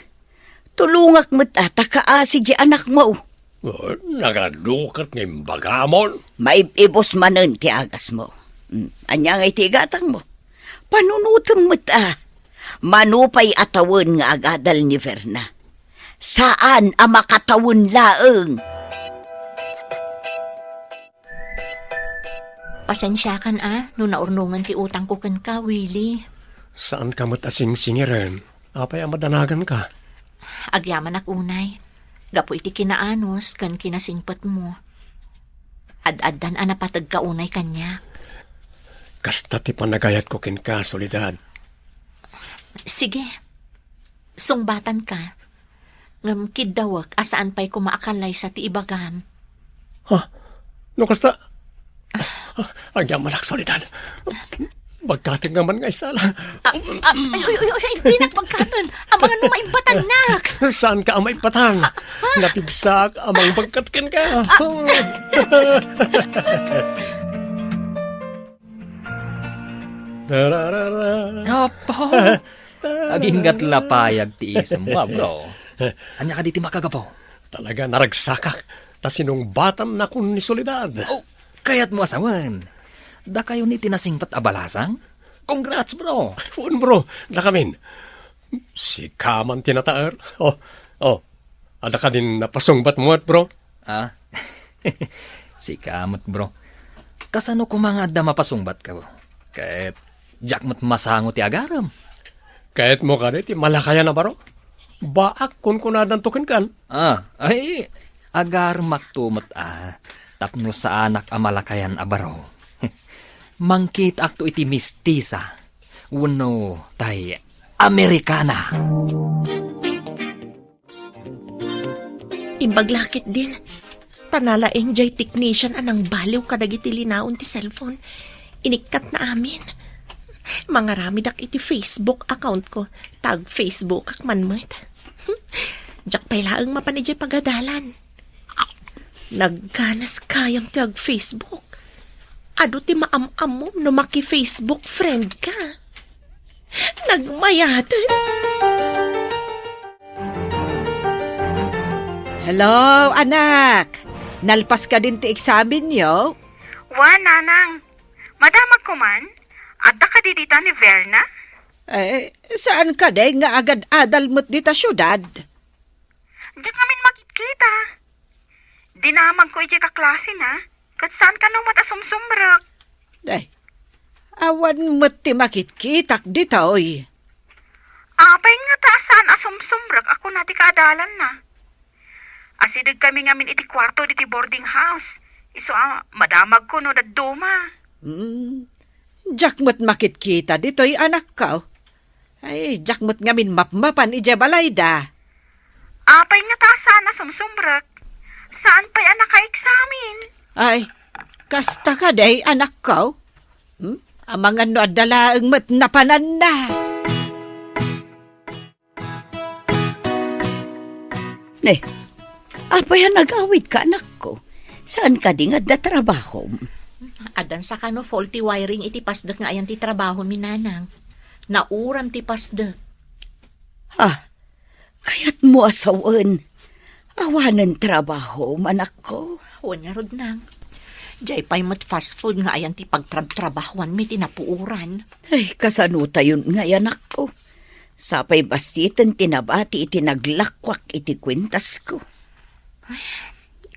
Tulongak met a ta kaasi diay anakmo. Oh, nagadu ket nga imbagamon. Maib-ibus manen ti agasmo. Mm, ania ngay ti igatangmo? Panunotem met a. Mano pay a tawen nga agadal ni Verna? Saan a makatawen laeng. Pasensiakan a no naurnongen ti utangko kenka, Willie. Saanka met a singsingiren. Apay a madanaganka? Agyamanak unay. Gapu iti kinaanus ken kinasingpetmo. Ad-addan a napategka unay kaniak. Kasta ti panagayatko kenka, Soledad. Sige. Sungbatanka. Ngem kiddawek a saan pay koma a kallaysa ti ibagam. Ha? No kasta, agyamanak, Soledad. Bagkatenka man nga isala. Ah, ah, ay, ay, ay, ay, dinak bagkaten. Amangan no maibbatannak. Saanka a maibbatan? Napigsak a mangbagkat kenka. Tararara. Apo. Aginggat la payag ti isemmo, bro. Ania kadi ti makagapu? Talaga, naragsakak. Ta sinungbatannakon ni Soledad. Oh, kayatmo a sawen. Dakayo ni ti nasingpet a balasang? Congrats, bro! Wen, bro, dakamin. Sika man ti nataer. Oh, oh. Adda kadin napasungbatmo met, bro? Ah, sika met, bro. Kasano koma nga adda mapasungbatka? Ket diak met masango ti agarem. Kayatmo kadi ti malakayan a baro? Baak kunkunadanto kenkan. Ah, ay, agaremakto met a tapno saanak a malakayan a baro. Mangkitaakto iti mistisa wenno tay Amerikana. Imbag la ketdin, ta nalaing jay technician a nangbaliw kadagiti linaon ti cellphone. Inikkatna amin. Mangaramidak iti Facebook account ko, ta ag-Facebookak man met. Diak pay laeng mapan idiay pagadalan. Nagganas gayam ti ag-Facebook. Adu ti maam-ammom no maki-Facebook friend ka. Nagmayaten. Hello, anak. Nalpas kadin ti eksamenyo? Wen, nanang. Madamagko man. Adda kadi dita ni Verna? Eh, saan kadi nga agad-adal met dita siudad? Diak ngamin makitkita. Dinamagko idiay kaklasena, ket saan kano met a sumsumrek. Ay, awan met ti makitkitak ditoy. Apay ngata a saan a sumsumrek a kuna ti kaadalanna? Asidegkami ngamin iti kuarto diti boarding house. Isu a madamagko no dadduma. Hmm, diak met makitkita ditoy, anakko. Ay, diak met ngamin mapmapan idiay balayda. Apay ngata a saan a sumsumrek? Saan pay a nakaeksamen? Ay, kasta kadi, anakko? Hmm? Amangan no adda laeng met napananna. Ne, apay a nagawidka, anakko? Saan kadi nga adda trabahom? Addan sa kano faulty wiring iti pasdek nga ayan ti trabahomi, nanang. Nauram ti pasdek. Ah, kayatmo a sawen. Awanen trabahom, anakko? Wen ngarud, nang. Diay pay met fast food nga ayan ti pagtrabtrabahoanmi ti napuoran. Ay, kasanotayon ngay, anakko? Sapay bastiten ti nabati iti naglakuak iti kuentasko. Ay,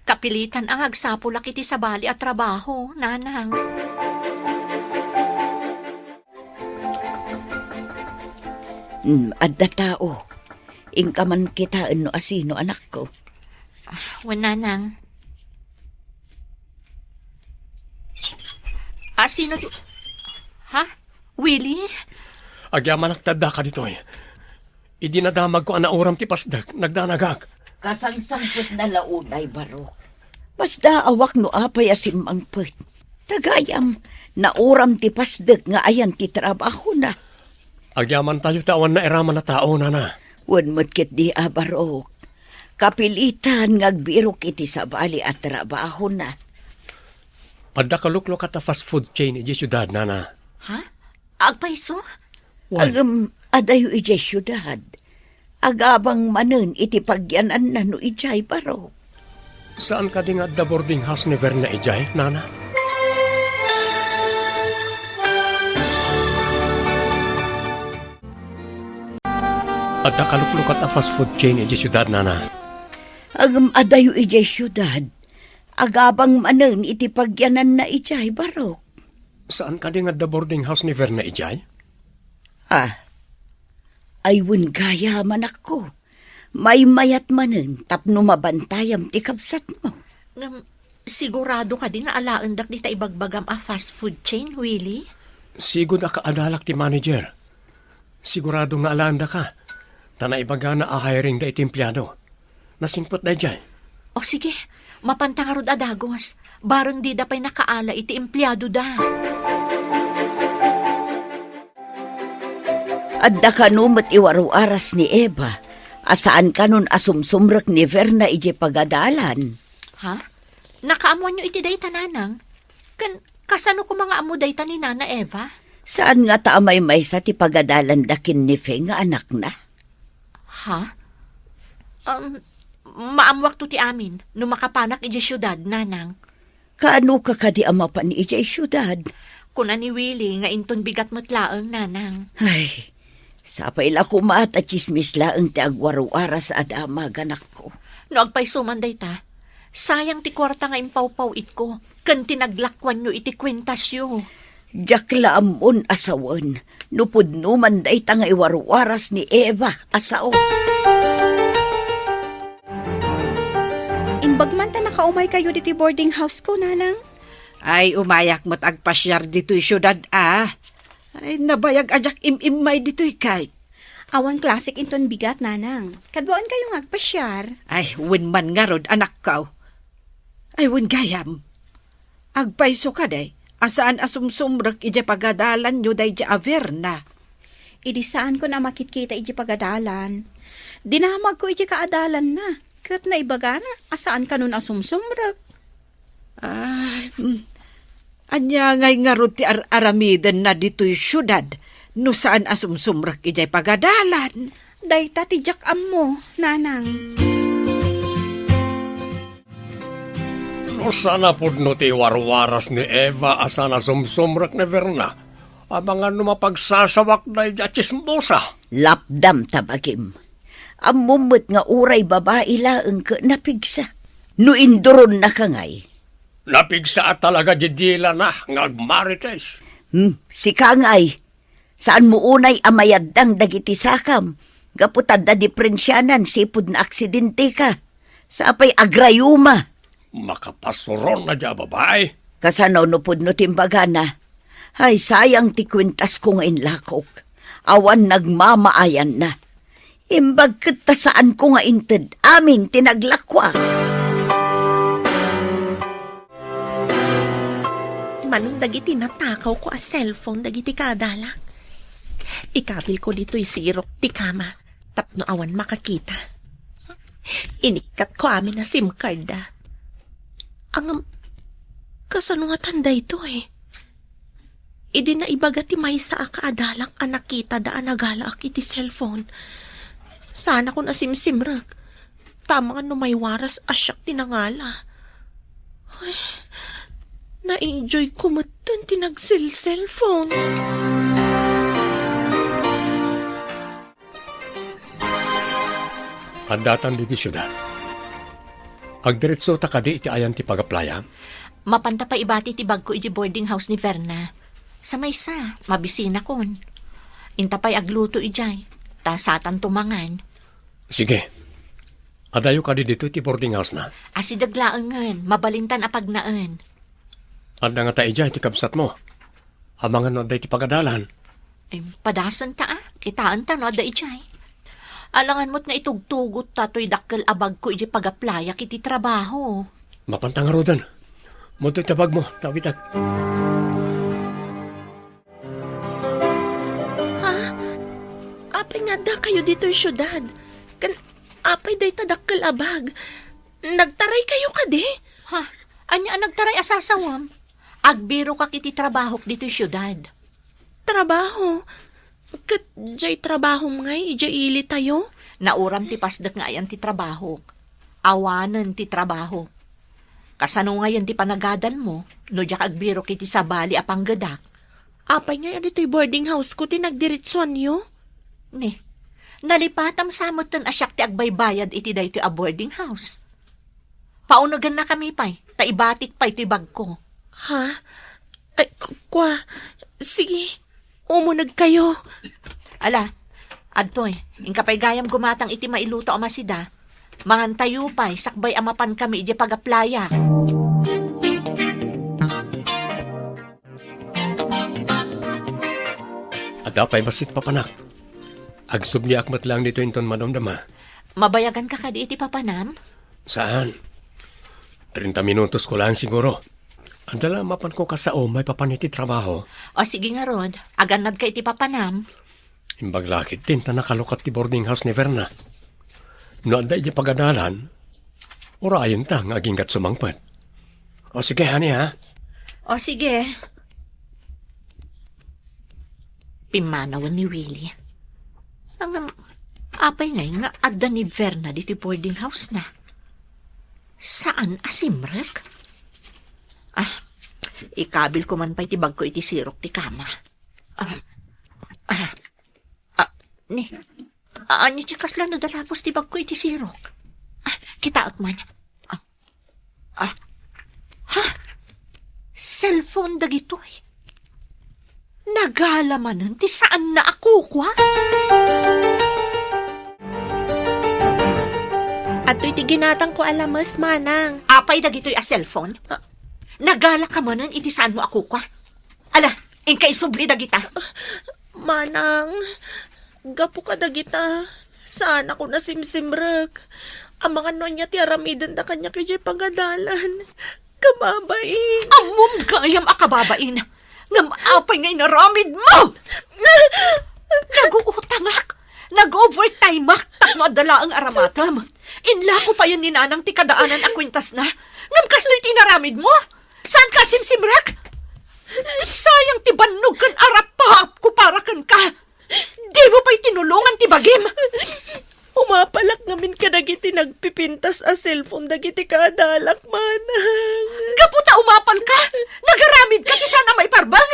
kapilitan a nga agsapulak iti sabali a trabaho, nanang. Hmm, adda tao. Inka man kitaen no asino, anakko. Ah, wen, nanang. Asino ti, ha? Willie? Agyamanak ti addaka ditoy. Idi nadamagko a nauram ti pasdek, nagdanagak. Kasangsangpetna la unay, Barok. Masdaawak no apay a simmangpet. Ta gayam, nauram ti pasdek nga ayan ti trabahona. Agyamantayo ti awan nairaman a tao, nana. Wen met ketdi a, Barok. Kapilitan nga agbirok iti sabali a trabahona. Adda kaluklukat a fast food chain idiay siudad, nana. Ha? Agpayso? Wen. Ngem, adayo idiay siudad. Agabang manen iti pagyananna no idiay, Barok. Saan kadi nga adda boarding house ni Verna idiay, nana? Adda kaluklukat a fast food chain idiay siudad, nana. Ngem, adayo idiay siudad. Agabang manen iti pagyananna idiay, Barok. Saan kadi nga adda boarding house ni Verna idiay? Ah, ay wen gayam, anakko. Maymayat manen tapno mabantayam ti kabsatmo. Ngem, sigurado kadi nga alaendak dita ibagbagam a fast food chain, Willie? Sigud a kaadalak ti manager. Sigurado nga alaendaka, ta naibagana a hiring da iti empleyado. Nasingpet daydiay. O sige, mapanta ngarud a dagus. Bareng dida pay nakaala iti empleyadoda. Adda kano met iwaruaras ni Eva a saan kanon a sumsumrek ni Verna idiay pagadalan. Ha? Nakaammoanyo iti dayta, nanang? Ken kasano koma nga ammo dayta ni Nana Eva? Saan ngata a maymaysa ti pagadalanda ken ni Fe nga anakna? Ha? Um, Maammoakto ti amin no makapanak idiay siudad, Nanang. Kaanoka kadi a mapan idiay siudad? Kuna ni Willie nga inton bigat met laeng, Nanang. Ay, sapay la koma ta tsismis laeng ti agwarwaras a damag, anakko. No agpayso man dayta, sayang ti kuarta nga impawpaw-itko ken ti naglakuanyo iti kuentasyo. Diak la ammon a sawen no pudno man dayta nga iwarwaras ni Eva a sao. Imbag man ta nakaumaykayo ditoy boarding house ko, Nanang. Ay, umayak met agpasiar ditoy siudad, a. Ay, nabayag a diak im-immay ditoy, kay. Awan klasik inton bigat, Nanang. Kaduaenkayo nga agpasiar. Ay, wen man ngarud, anakko. Ay, wen gayam. Agpayso kadi a saan a sumsumrek idiay pagadalanyo daydiay a Verna? Idi saanko a makitkita idiay pagadalan, dinamagko idiay kaadalanna, ket naibagana a saan kanon a sumsumrek. Ah, hmm. Ania ngay ngarud ti ar-aramidenna ditoy siudad no saan a sumsumrek idiay pagadalan? Dayta ti diak ammo, Nanang. No saan a pudno ti iwarwaras ni Eva a saan a sumsumrek ni Verna, amangan no mapagsasawak daydiay a tsismosa. Lapdam ta bagim. Ammom met nga uray babai laeng ket napigsa. No induronnaka ngay. Napigsa a talaga di dilana nga agmarites. Hmm, sika ngay. Saanmo unay a mayaddang dagiti sakam, gapu ta adda diprensianan sipud naaksidenteka. Sapay agrayuma. Makapasuron na dia babai. Kasano no pudno ti imbagana? Ay, sayang ti kuentasko nga inlakok. Awan nagmamaayanna. Imbag ket ta saanko nga inted amin ti naglakuak. Manen dagiti natakawko a cellphone dagiti kaadalak. Ikabilko ditoy sirok ti kama tapno awan makakita. Inikkatko amin a SIM card da. Ngem, kasano ngatan daytoy? Idi naibaga ti maysa a kaadalak a nakitada a nagalaak iti cellphone, saanakon a simsimrek. Tama nga no maywaras a siak ti nangala. Ay, na-enjoy ko metten ti nagselselphone. Addatan ditoy siudad. Agdiretsota kadi iti ayan ti pag-applya? Mapanta pay ibati ti bagko iti boarding house ni Verna. Sa maysa, mabisinakon. Inta pay agluto idiay, ta satanto mangan. Sige. Adayo kadi ditoy ti boarding house na? Asideg laengen, mabalintan a pagnaen. Adda ngata idiay ti kabsatmo? Amangan no adda iti pagadalan. Em, padasenta a, kitaenta no adda idiay. Alangan met nga itugtugotta toy dakkel a bagko idiay pag-applyak iti trabaho. Mapanta ngaruden. Mudto iti bagmo, tawitak. Ha? Apay nga addakayo ditoy siudad? Ken apay dayta dakkel a bag? Nagtaraykayo kadi? Ha? Ania a nagtaray a sasawam? Agbirokak iti trabahok ditoy siudad. Trabaho? Ket diay trabahom ngay idiay ilitayo? Nauram ti pasdek nga ayan ti trabahok. Awanen ti trabahok. Kasano ngayen ti panagadalmo no diak agbirok iti sabali a panggedak? Apay ngay a ditoy boarding house ko ti nagdiretsuanyo? Ni, nalipatam sa metten a siak ti agbaybayad iti daytoy a boarding house. Paunegennakami pay, ta ibatik pay toy bagko. Ha? Ay, ku-, kua. Sige, umunegkayo. Ala, adtoy, inka pay gayam gumatang iti mailuto a masida. Mangantayo pay, sakbay a mapankami idiay pag-applyak. Adda pay bassit, papanak. Agsubliak met laeng ditoy inton madamdama. Mabayaganka kadi iti papanam? Saan. Treinta minutos ko laeng siguro. Adda la mapanko kasao maipapan iti trabaho. O sige ngarud, agannadka iti papanam. Imbag la ketdin ta nakalukat ti boarding house ni Verna. No adda idiay pagadalan, urayenta nga aginggat sumangpet. O sige, honey, ha? O sige. Pimmanawen ni Willie. Ngem, apay ngay nga adda ni Verna ditoy boarding house na? Saan a simrek? Ah, ikabilko man pay ti bagko iti sirok ti kama. Ah, ah, ah, ni, ania ti kasla nadalapos ti bagko iti sirok? Ah, kitaek man. Ah, ah, ha? Cellphone dagitoy? Nagala manen ti saanna a kukua? Adtoy ti ginatangko a lames, manang. Apay dagitoy a cellphone? Ah. Nagala ka manen iti saanmo a kukua? Ala, inka isubli dagita. Manang, gapu kadagita, saanakon a simsimrek. Amangan no ania ti aramidenda kaniak idiay pagadalan. Kababain. Ammom gayam a kababain. Ngem apay nga inaramidmo? Naguutangak. Nag-overtimeak tapno adda laeng aramatem. Inlako payen ni Nanang ti kadaanan a kuentasna. Ngem kastoy ti inaramidmo? Saanka a simsimrek? Sayang ti bannog ken arapaapko para kenka. Dimo pay tinulongan ti bagim. Umapalak ngamin kadagiti nagpipintas a cellphone dagiti kaadalak, manang. Gapu ta umapalka, nagaramidka ti saan a maiparbeng.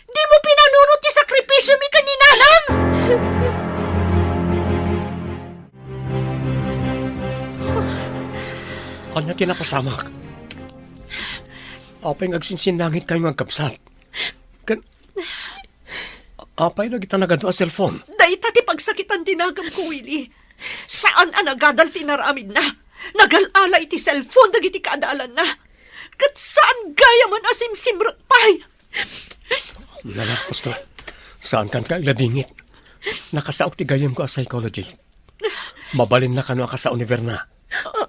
Dimo pinanunot ti sakripisiomi ken ni Nanang. Ania ti napasamak? Apay nga agsinsinnangitkayo nga agkabsat? Ken, apay dagita nagadu a cellphone? Dayta ti pagsakitan ti naganko, Willie. Saan a nagadal ti inaramidna. Nagal-ala iti cellphone dagiti kaadalanna. Ket saan gayamen a simsimrek pay. Nalapos to. Saankan ka iladingit. Nakasaok ti gayyemko a psychologist. Mabalinna kano a kasao ni Verna. Ah,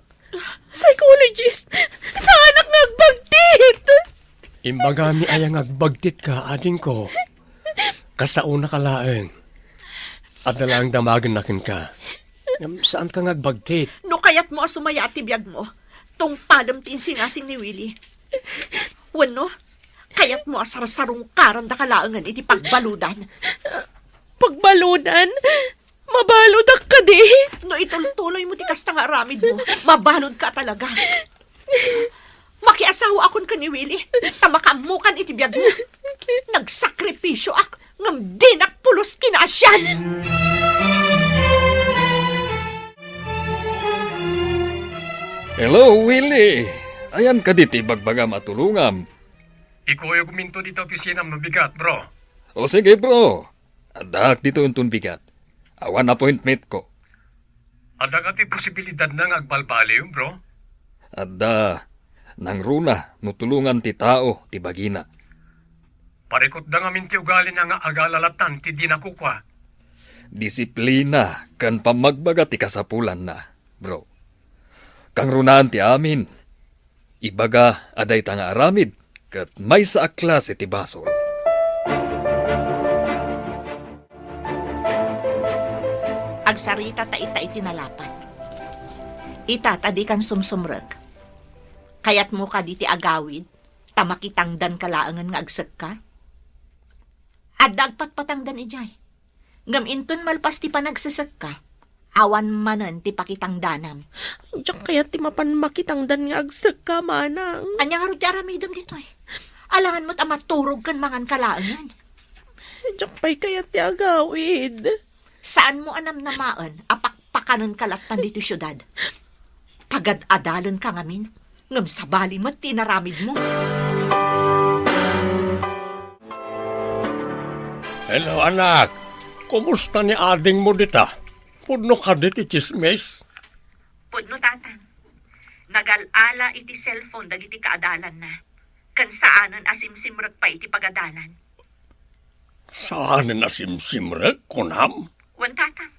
psychologist? Saanak nga agbagtit! Imbagami aya nga agbagtitka, adingko. Kasaonaka laeng. Adda laeng damagenna kenka. Ngem saanka nga agbagtit. No kayatmo a sumayaat ti biagmo, tungpalem ti insingasing ni Willie. Wenno, kayatmo a sarsarungkarandaka laengen iti pagbaludan. Pagbaludan? Mabaludak kadi? No itultuloymo ti kasta nga aramidmo, mabaludka talaga. Makiasawaakon ken ni Willie, ta makaammokan iti biagmo. Nagsakripisioak, ngem dinak pulos kinaasian. Hello, Willie! Ayan kadi ti ibagbagam a tulongam? Ikuyogminto dita opisinam no bigat, bro. O sige, bro. Addaak ditoy inton bigat. Awan appointmentko. Adda kadi posibilidadna nga agbalbaliw, bro? Adda. Nangruna no tulongan ti tao ti bagina. Parikutda ngamin ti ugalina nga agala lattan ti dina kukua. Disiplina ken pammagbaga ti kasapulanna, bro. Kangrunaan ti amin. Ibaga a dayta nga aramid ket maysa a klase ti basol. Agsarita ta ita iti nalapat. Ita ta dikan sumsumrek. Kayatmo kadi ti agawid ta makitangdanka laengen nga agsekka? Adda agpatpatangdan idiay. Ngem inton malpas ti panagsesekka, awan manen ti pakitangdanam. Diak kayat ti mapan makitangdan nga agsekka, manang. Ania ngarud ti aramidem ditoy? Alangan met a maturog ken manganka laengen. Diak pay kayat ti agawid. Saanmo a namnamaen a pakpakanenka lattan ditoy siudad? Pagad-adalenka ngamin, ngem sabali met ti inaramidmo. Hello, anak. Kumusta ni adingmo dita? Pudno kadi ti tsismis? Pudno, Tatang. Nagal-ala iti cellphone dagiti kaadalanna, ken saanen a simsimrek pay iti pagadalan. Saanen a simsimrek, kunam? Wen, Tatang.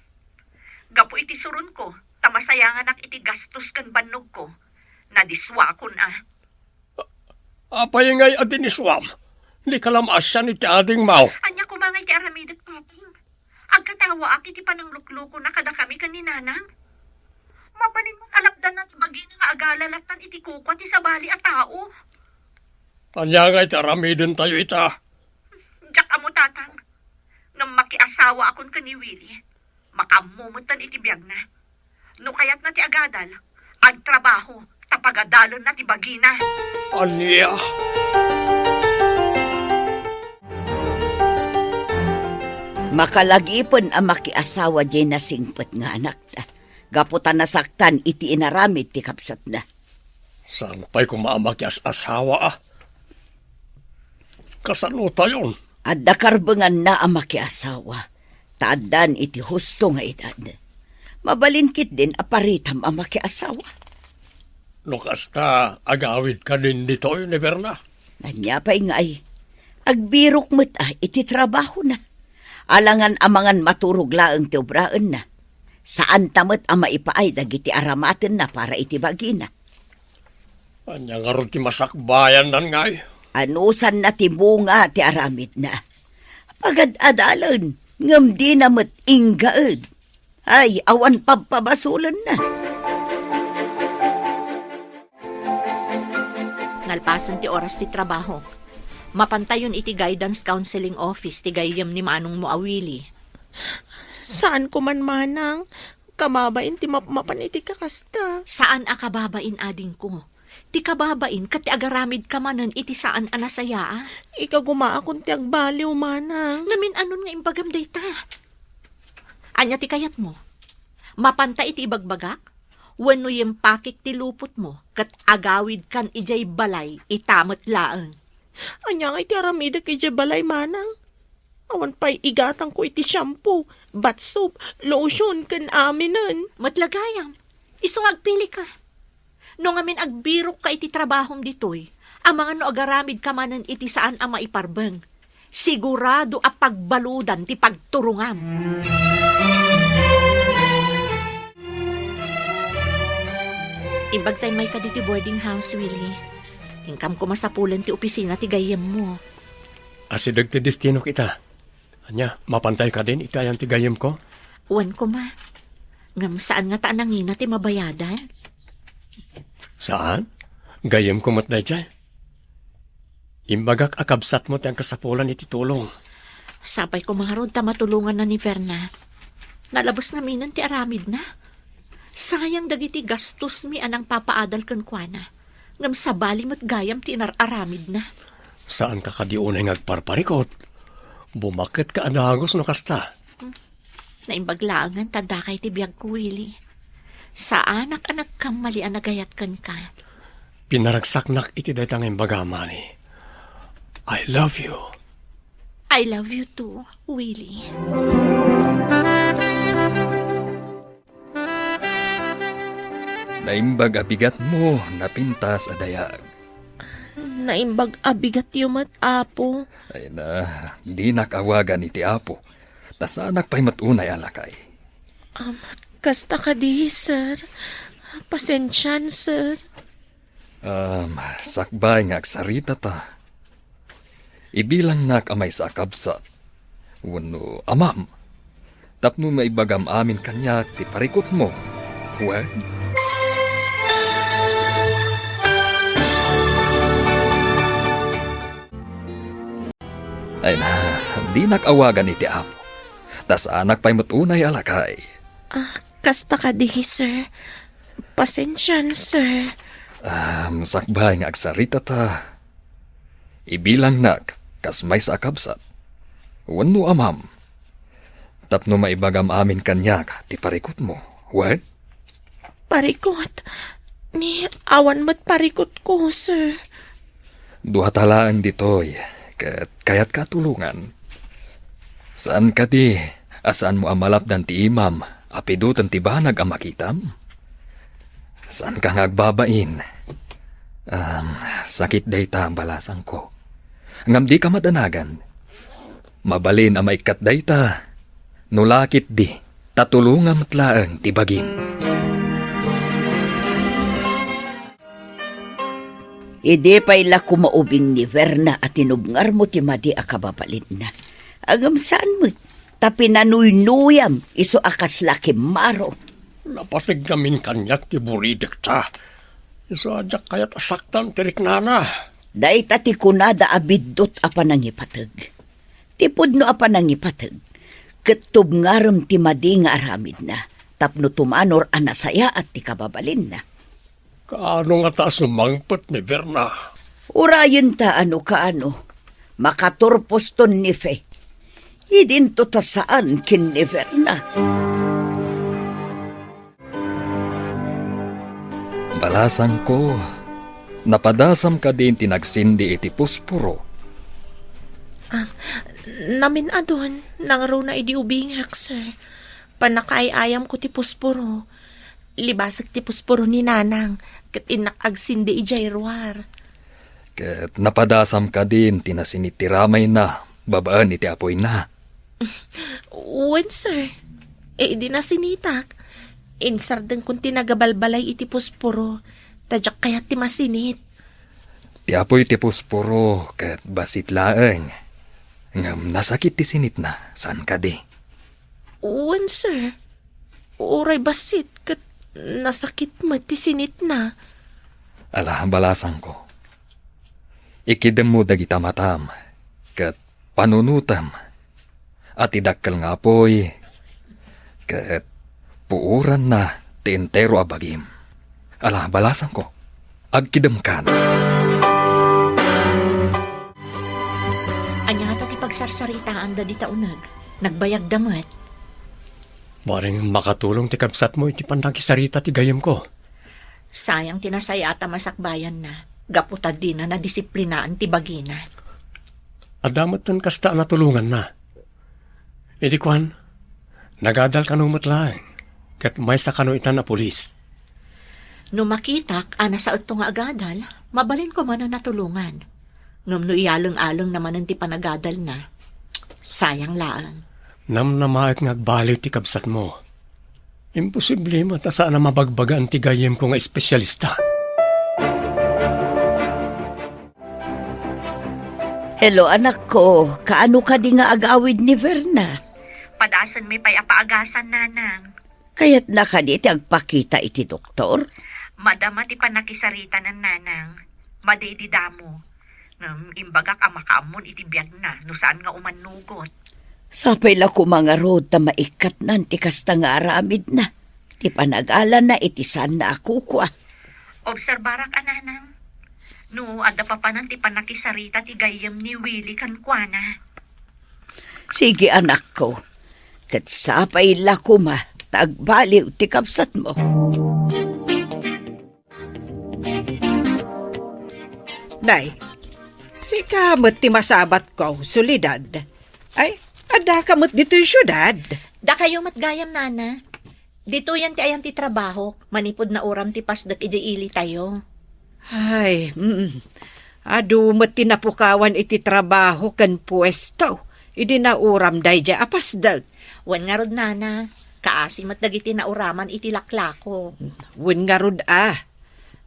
Gapu iti suronko, ta masayanganak iti gastos ken bannogko, nadiswakon a. Apay ngay a diniswam? Dika la maasian iti adingmo. Ania koma ngay ti aramidek, Tatang? Agkatawaak iti panangluklukona kadakami ken ni Nanang. Mabalin met a lapdanna ti bagina nga agala lattan iti kukua ti sabali a tao. Ania ngay ti aramidentayo ita? Diak ammo, Tatang. Ngem makiasawaakon ken ni Willie. Makaammo metten iti biagna. No kayatna ti agadal, agtrabaho, ta pagadalenna ti bagina. Ania? Makalagipen a makiasawa diay nasingpet nga anakta, gapu ta nasaktan iti inaramid ti kabsatna. Saan pay koma a makias-asawa, a? Kasano tayon? Adda karbenganna a makiasawa, ta addan iti husto nga edad. Mabalin ketdin a paritam a makiasawa. No kasta, agawid kadin ditoy ni Berna. Ania pay ngay? Agbirok met a iti trabahona. Alangan amangan maturog laeng ti obraenna. Saanta met a maipaay dagiti aramatenna para iti bagina. Ania ngarud ti masakbayannan ngay? Anusanna ti bunga ti aramidna. Pagad-adalen, ngem dina met inggaed. Ay, awan pabpabasolenna. Nalpasen ti oras ti trabaho. Mapantayon iti guidance counseling office ti gayyem ni manongmo a Willie. Saan ko man, manang. Kababain ti mapmapan iti kakasta. Saan a kababain, adingko. Ti kababain ket ti agaramidka manen iti saan a nasayaat. Ikagumaakon ti agbaliw, manang. Ngamin, anon nga imbagam dayta? Ania ti kayatmo? Mapanta iti ibagbagak? Wenno yimpakik ti lupotmo ket agawidkan idiay balay ita met laeng? Ania ngay ti aramidek idiay balay, manang? Awan pay igatangko iti shampoo, bath soap, lotion, ken aminen. Met la gayam, isu nga agpilika. No ngamin agbirokka iti trabahom ditoy, amangan no agaramidka manen iti saan a maiparbeng, sigurado a pagbaludan ti pagturongam. Imbagtay mayka ditoy boarding house, Willie. Inkam koma sapulen ti opisina ti gayyemmo. Asideg ti destinok ita. Ania, mapantay kadin iti ayan ti gayyemko? Wen koma. Ngem saan ngata a nangina ti mabayadan? Saan? Gayyemko met daydiay. Imbagak a kabsatmo ti agkasapulan iti tulong. Sapay koma ngarud ta matulonganna ni Verna. Nalabes ngaminen ti aramidna. Sayang dagiti gastosmi a nangpapaadal kenkuana. Ngem sabali met gayam ti inar-aramidna. Saanka kadi unay nga agparparikut. Bumaketka a dagus no kasta. Hmm. Naimbag laengen ta dakay ti biagko, Willie. Saanak a nagkammali a nagayat kenka. Pinaragsaknak iti dayta nga imbagam, honey. I love you. I love you too, Willie. Naimbag a bigatmo, napintas a dayag. Naimbag a bigatyo met, Apo. Ay na, dinak awagan iti Apo, ta saanak pay met unay a lakay. Um, kasta kadi, sir. Pasensian, sir. Um, sakbay nga agsaritata, ibilangnak a maysa a kabsat wenno amam tapno maibagam amin kaniak ti parikutmo. Wen? Ay na, dinak awagan iti Apo, ta saanak pay met unay a lakay. Ah, kasta kadi, sir. Pasensian, sir. Um, sakbay nga agsaritata, ibilangnak kas maysa a kabsat wenno amam tapno maibagam amin kaniak ti parikutmo. Wen? Parikut? Ni awan met parikutko, sir. Duata laeng ditoy, ket kayatka a tulongan. Saan kadi a saanmo a malapdan ti imam a pidoten ti banag a makitam? Saanka nga agbabain. Um, sakit dayta, balasangko. Ngem dika madanagan. Mabalin a maikkat dayta, no la ketdi, ta tulongam met laeng ti bagim. Idi pay la koma ubing ni Verna a tinubngarmo ti madi a kababalinna, ngem saan met, ta pinanuynuyam isu a kasla kimmaro. Napateg ngamin kaniak ti buridekta. Isu a diak kayat a saktan ti riknana. Dayta ti kunada a biddut a panangipateg. Ti pudno a panangipateg, ket tubngarem ti madi nga aramidna tapno tumanor a nasayaat ti kababalinna. Kaano ngata a sumangpet ni Verna? Urayenta no kaano. Makaturposton ni Fe. Idinto ta saan ken ni Verna. Balasangko, napadasam kadin ti nagsindi iti pusporo? Ah, namin-adun, nangruna idi ubingak, sir. Pannakaay-ayamko ti pusporo. Libasek ti pusporo ni Nanang, ket innak agsindi idiay ruar. Ket napadasam kadin ti nasinit ti ramayna babaen iti apoyna? Wen, sir. E, idi nasinitak, insardengkon ti nagabalbalay iti pusporo, ta diak kayat ti masinit. Ti apoy ti pusporo ket bassit laeng. Ngem nasakit ti sinitna, saan kadi? Wen, sir. Uray bassit ket nasakit met ti sinitna. Ala, balasangko. Ikidemmo dagita matam, ket panunotem a ti dakkel nga apoy, ket puoranna ti entero a bagim. Ala, balasangko, agkidemkan. Ania ngata ti pagsarsaritaanda dita uneg? Nagbayagda met. Bareng makatulong ti kabsatmo iti pannakisarita ti gayyemko. Sayang ti nasayaat a masakbayanna, gapu ta dina nadisiplinaan ti bagina. Adda metten kasta a natulonganna. Idi kuan, nagadal kano met laeng, ket maysa kano itan a pulis. No makitak a nasaetto nga agadal, mabalinko man a natulongan. Ngem no iyaleng-alengna manen ti panagadalna, sayang laeng. Namnamaek nga agbaliw ti kabsatmo. Imposible met a saan a mabagbagaan ti gayyemko nga espesyalista. Hello, anakko. Kaano kadi nga agawid ni Verna? Padasenmi pay a paagasan, Nanang. Kayatna kadi ti agpakita iti doktor? Madama ti pannakisaritanan, Nanang. Madi idi damo. Ngem imbagak a makaammon iti biagna no saan nga umannugot. Sapay la koma ngarud ta maikkatnan ti kasta nga aramidna, ti panagalana iti saanna a kukua. Obserbarak a, Nanang. No adda papanan ti pannakisarita ti gayyem ni Willie kenkuana. Sige, anakko. Ket sapay la koma ta agbaliw ti kabsatmo. Nay, sika met ti masabatko, Soledad. Ay, addaka met ditoy siudad? Dakayo met gayam, Nana. Ditoyen ti ayan ti trabahok, manipud nauram ti pasdek idiay ilitayo. Ay, mm. Adu met ti napukawan iti trabaho ken puesto idi nauram daydiay a pasdek. Wen ngarud, Nana, kaasi met dagiti nauraman iti laklako. Wen ngarud a.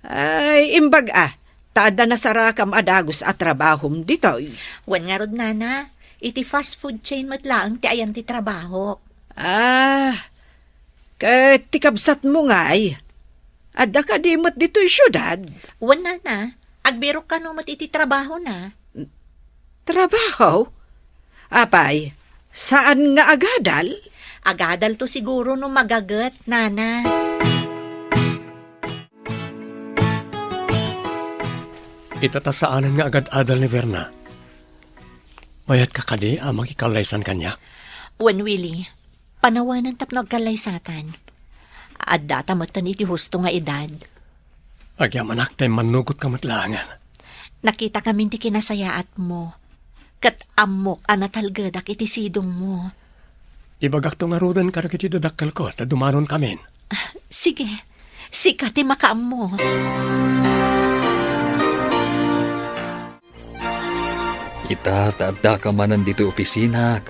Ay, imbag a, ta adda nasarakam a dagus a trabahom ditoy. Wen ngarud, Nana, iti fast food chain met laeng ti ayan ti trabahok. Ah, ket ti kabsatmo ngay, adda kadi met ditoy siudad? Wen, Nana, agbirok kano met iti trabahona. Trabaho? Apay, saan nga agadal? Agadalto siguro no magaget, Nana. Ita ta saanen nga agad-adal ni Verna. Mayatka kadi a makikallaysan kaniak? Wen, Willie, panawanen tapno agkallaysatan. Addata metten iti husto nga edad. Agyamanak ta immannugotka met laengen. Nakitakamin ti kinasayaatmo, ket ammok a natalgedak iti sidongmo. Ibagakto ngaruden kadagiti dadakkelko ta dumanonkamin. Ah, sige, sika ti makaammo. Ita ta addaka manen ditoy opisinak,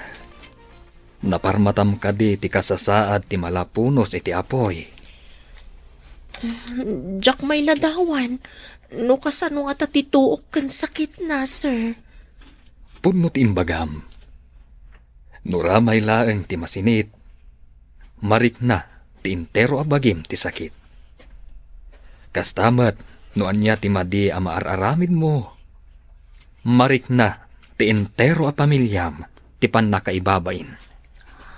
naparmatam kadi ti kasasaad ti malapunos iti apoy? Diak mailadawan no kasano ngata ti tuok ken sakitna, sir. Pudno ti imbagam. No ramay laeng ti masinit, marikna ti entero a bagim ti sakit. Kasta met, no ania ti madi a maar-aramidmo, marikna ti entero a pamiliam ti pannakaibabain.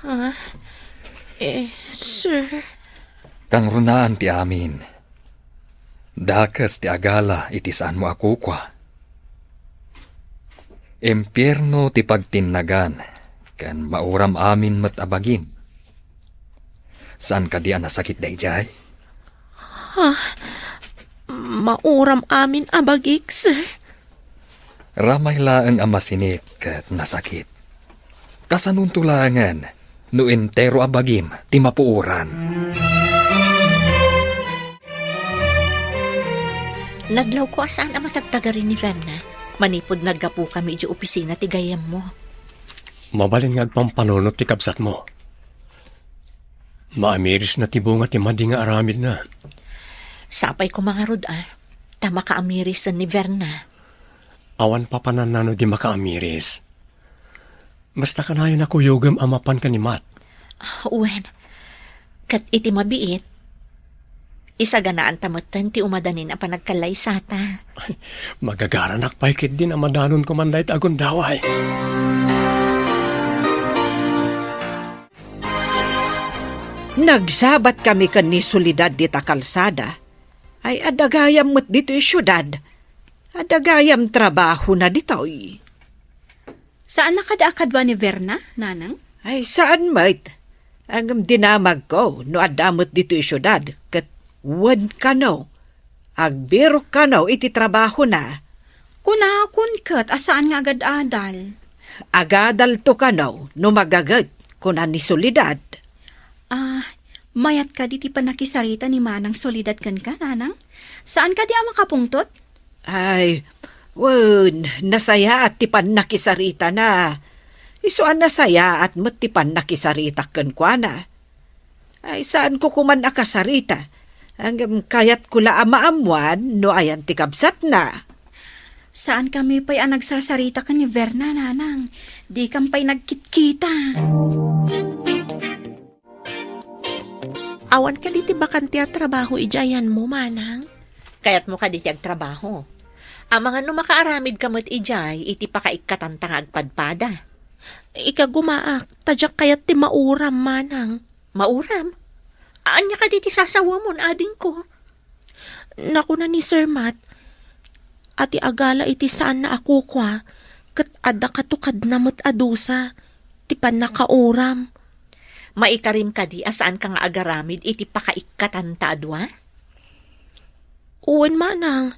Ah, eh, sir. Kangrunaan ti amin. Dakes ti agala iti saanmo a kukua. Impierno ti pagtinnagan, ken mauram amin met a bagim. Saan kadi a nasakit daydiay? Ah, mauram amin a bagik, sir. Ramay laeng a masinit ket nasakit. Kasanonto laengen no entero a bagim ti mapuoran? Nadlawko a saan a matagtagari ni Verna manipud naggapukami idiay opisina ti gayyemmo. Mabalin nga agpampanunot ti kabsatmo. Maamirisna ti bunga ti madi nga aramidna. Sapay koma ngarud a, ta makaamirisen ni Verna. Awan papanannano di makaamiris. Basta kanayon a kuyogem a mapan ken ni Matt. Ah, wen, ket iti mabiit, isaganaanta metten ti umadanin a panagkallaysata. Magagaranak pay ketdin a madanonko man dayta a gundaway. Nagsabat kami ken ni Soledad dita kalsada. Ay, adda gayam met ditoy siudad. Adda gayam trabahona ditoy. Saanna kadi a kadua ni Verna, nanang? Ay, saan met. Ngem dinamagko no adda met ditoy siudad, ket wen kano, agbirok kano iti trabahona. Kunakon ket a saan nga agad-adal. Agadalto kano no magaget, kuna ni Soledad. Ah, mayat kadi ti pannakisarita ni Manang Soledad kenka, nanang? Saan kadi a makapungtot? Ay, wen, nasayaat ti pannakisaritana. Isu a nasayaat met ti pannakisaritak kenkuana. Ay, saanko koman a kasarita. Ngem kayatko la a maammuan no ayan ti kabsatna. Saankami pay a nagsarsarita ken ni Verna, nanang. Dikam pay nagkitkita. Awan kadi ti bakante a trabaho idiay ayanmo, manang? Kayatmo kadi ti agtrabaho? Amangan no makaaramidka met idiay iti pakaikkatanta nga agpadpada. Ikagumaak, ta diak kayat ti mauram, manang. Mauram? Ania kadi ti sasawamon, adingko? Nakuna ni Sir Matt, a ti agala iti saanna a kukua, ket adda katukadna met a dusa ti pannakauram. Maikarim kadi a saanka nga agaramid iti pakaikkatanta a dua? Wen, manang.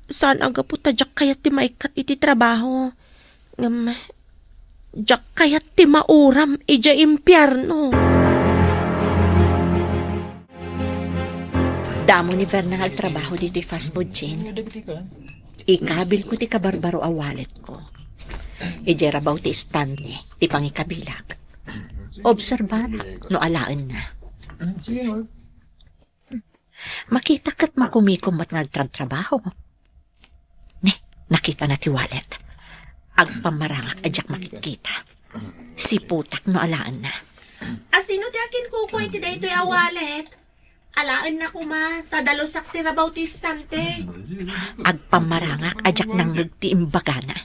Saan a gapu ta diak kayat ti maikkat iti trabaho. Ngem, diak kayat ti mauram idiay impierno. Damo ni Verna nga agtrabaho ditoy fast food chain. Ikabilko ti kabarbaro a walletko. Idiay rabaw ti istante ti pangikabilak. Obserbarak no alaenna. Makita ket makumikom met nga agtrabtrabaho. Ne, nakitana ti wallet. Agpammarangak a diak makitkita. Siputak no alaenna. Asino ti akinkukua iti daytoy a wallet? Alaenna koma, ta dalusak ti rabaw ti istante. Agpammarangak a diak nangngeg ti imbagana.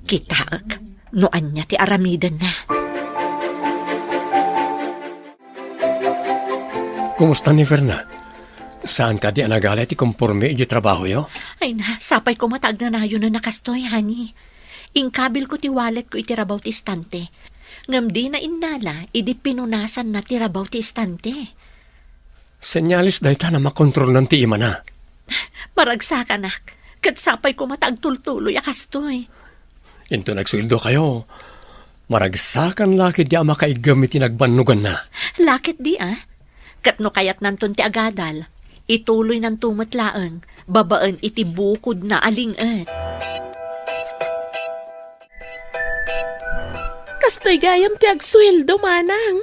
Kitaek no ania ti aramidenna. Kumusta ni Verna? Saan kadi a nagala ti komporme iti trabahoyo? Ay na, sapay koma ta agnanayon a kastoy, honey. Inkabilko ti walletko iti rabaw ti istante. Ngem dina innala idi pinunasanna ti rabaw ti istante. Senyales dayta a makontrolna ti imana. Maragsakanak, ket sapay koma ta agtultuloy a kastoy. Inton agsueldokayo, maragsakan la ketdi a makaiggem iti nagbannoganna. La ketdi a? Ket no kayatnanton ti agadal, ituloynanto met laeng babaen iti bukodna a ling-et. Kastoy gayam ti agsueldo, manang.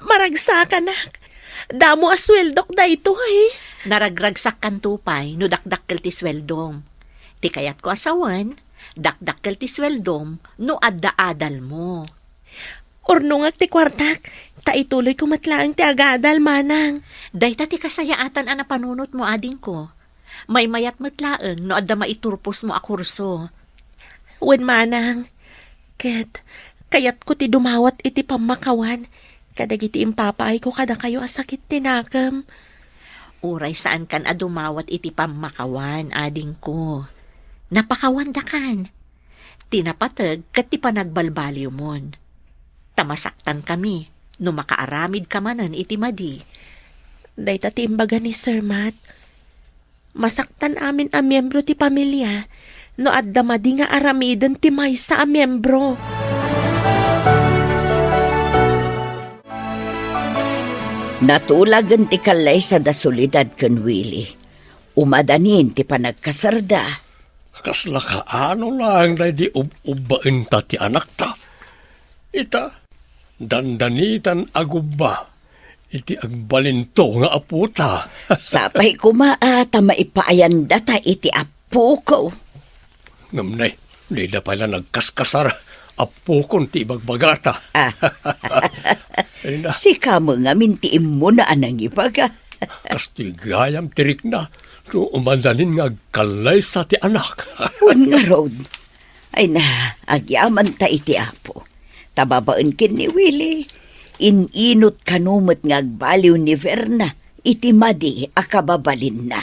Maragsakanak. Damo a sueldok daytoy. Naragragsakkanto pay no dakdakkel ti sueldom. Ti kayatko a sawen, dakdakkel ti sueldom no adda adalmo. Urnongak ti kuartak, ta ituloyko met laeng ti agadal, manang. Dayta ti kasayaatan a napanunotmo, adingko. Maymayat met laeng no adda maiturposmo a kurso. Wen, manang. Ket, kayatko ti dumawat iti pammakawan kadagiti impapaayko kadakayo a sakit ti nakem. Uray saankan a dumawat iti pammakawan, adingko. Napakawandakan. Ti napateg ket ti panagbalbaliwmon. Ta masaktankami no makaaramidka manen iti madi. Dayta ti imbaga ni Sir Matt. Masaktan amin a miembro ti pamilia no adda madi nga aramiden ti maysa a miembro. Natulagen ti kallaysa da Soledad ken Willie. Umadanin ti panagkasarda. Kasla kaano laeng daydi ub-ubbaenta ti anakta? Ita, dandanitan a gubba iti agbalinto nga apota. Sapay koma a ta maipaayandata iti apoko. Ngem nay, dida pay la nagkaskasar, apokon ti ibagbagata. Ah. Ay na. Sika met ngamin ti immuna a nangibaga. Kastoy gayam ti rikna, no umadanin nga agkallaysa ti anak. Wen ngarud, ay na, agyamanta iti Apo. Ta babaen ken ni Willie, in-inut kano met nga agbaliw ni Verna iti madi a kababalinna.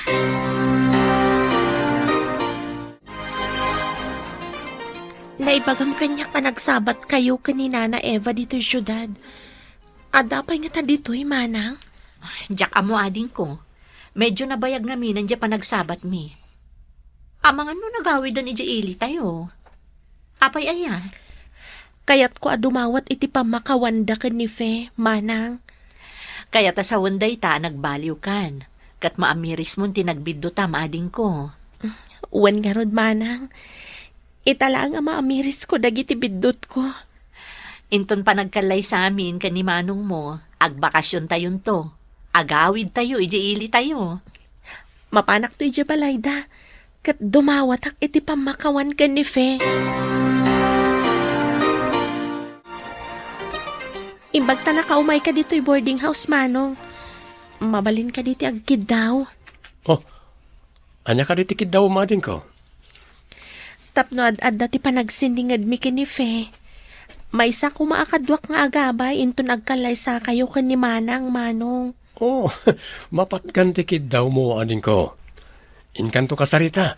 Naibagam kaniak a nagsabatkayo ken ni Nana Eva ditoy siudad. Adda pay ngata ditoy, Manang? Diak ammo, adingko. Medyo nabayag ngamin diay panagsabatmi. Amangan no nagawiden idiay ilitayo. Apay aya? Kayatko a dumawat iti pammakawanda ken ni Fe, Manang. Kayat a sawen dayta a nagbaliwkan, ket maamirismon ti nagbiddutam, adingko. Wen ngarud, Manang. Ita laeng a maamirisko dagiti biddutko. Inton panagkallaysamin ken ni manongmo, agbakasiontayonto. Agawidtayo idiay ilitayo. Mapanakto idiay balayda, ket dumawatak iti pammakawan ken ni Fe. Imbag ta nakaumayka ditoy boarding house, Manong. Mabalin kadi ti agkiddaw? Oh, ania kadi ti kiddaw, adingko? Tapno ad-adda ti panagsinningedmi ken ni Fe. Maysa koma a kaduak nga agabay inton agkallaysakayo ken ni Manang, Manong. Oh, mapatgan ti kiddawmo, adingko. Inkanto kasarita,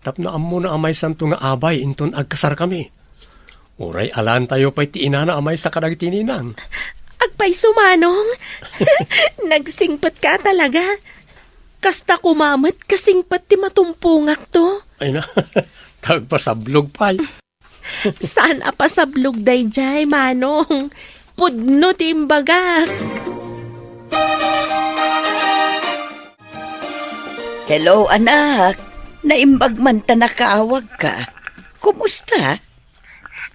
tapno ammona a maysanto nga abay inton agkasarkami. Uray alaentayo pay ti inana a maysa kadagiti ninang. Agpayso, Manong. Nagsingpetka talaga. Kasta koma met kasingpet ti matumpongakto. Ay na, tagpasablog pay. Saan a pasablog daydiay, Manong. Pudno ti imbagak. Hello, anak. Naimbag man ta nakaawagka. Kumusta?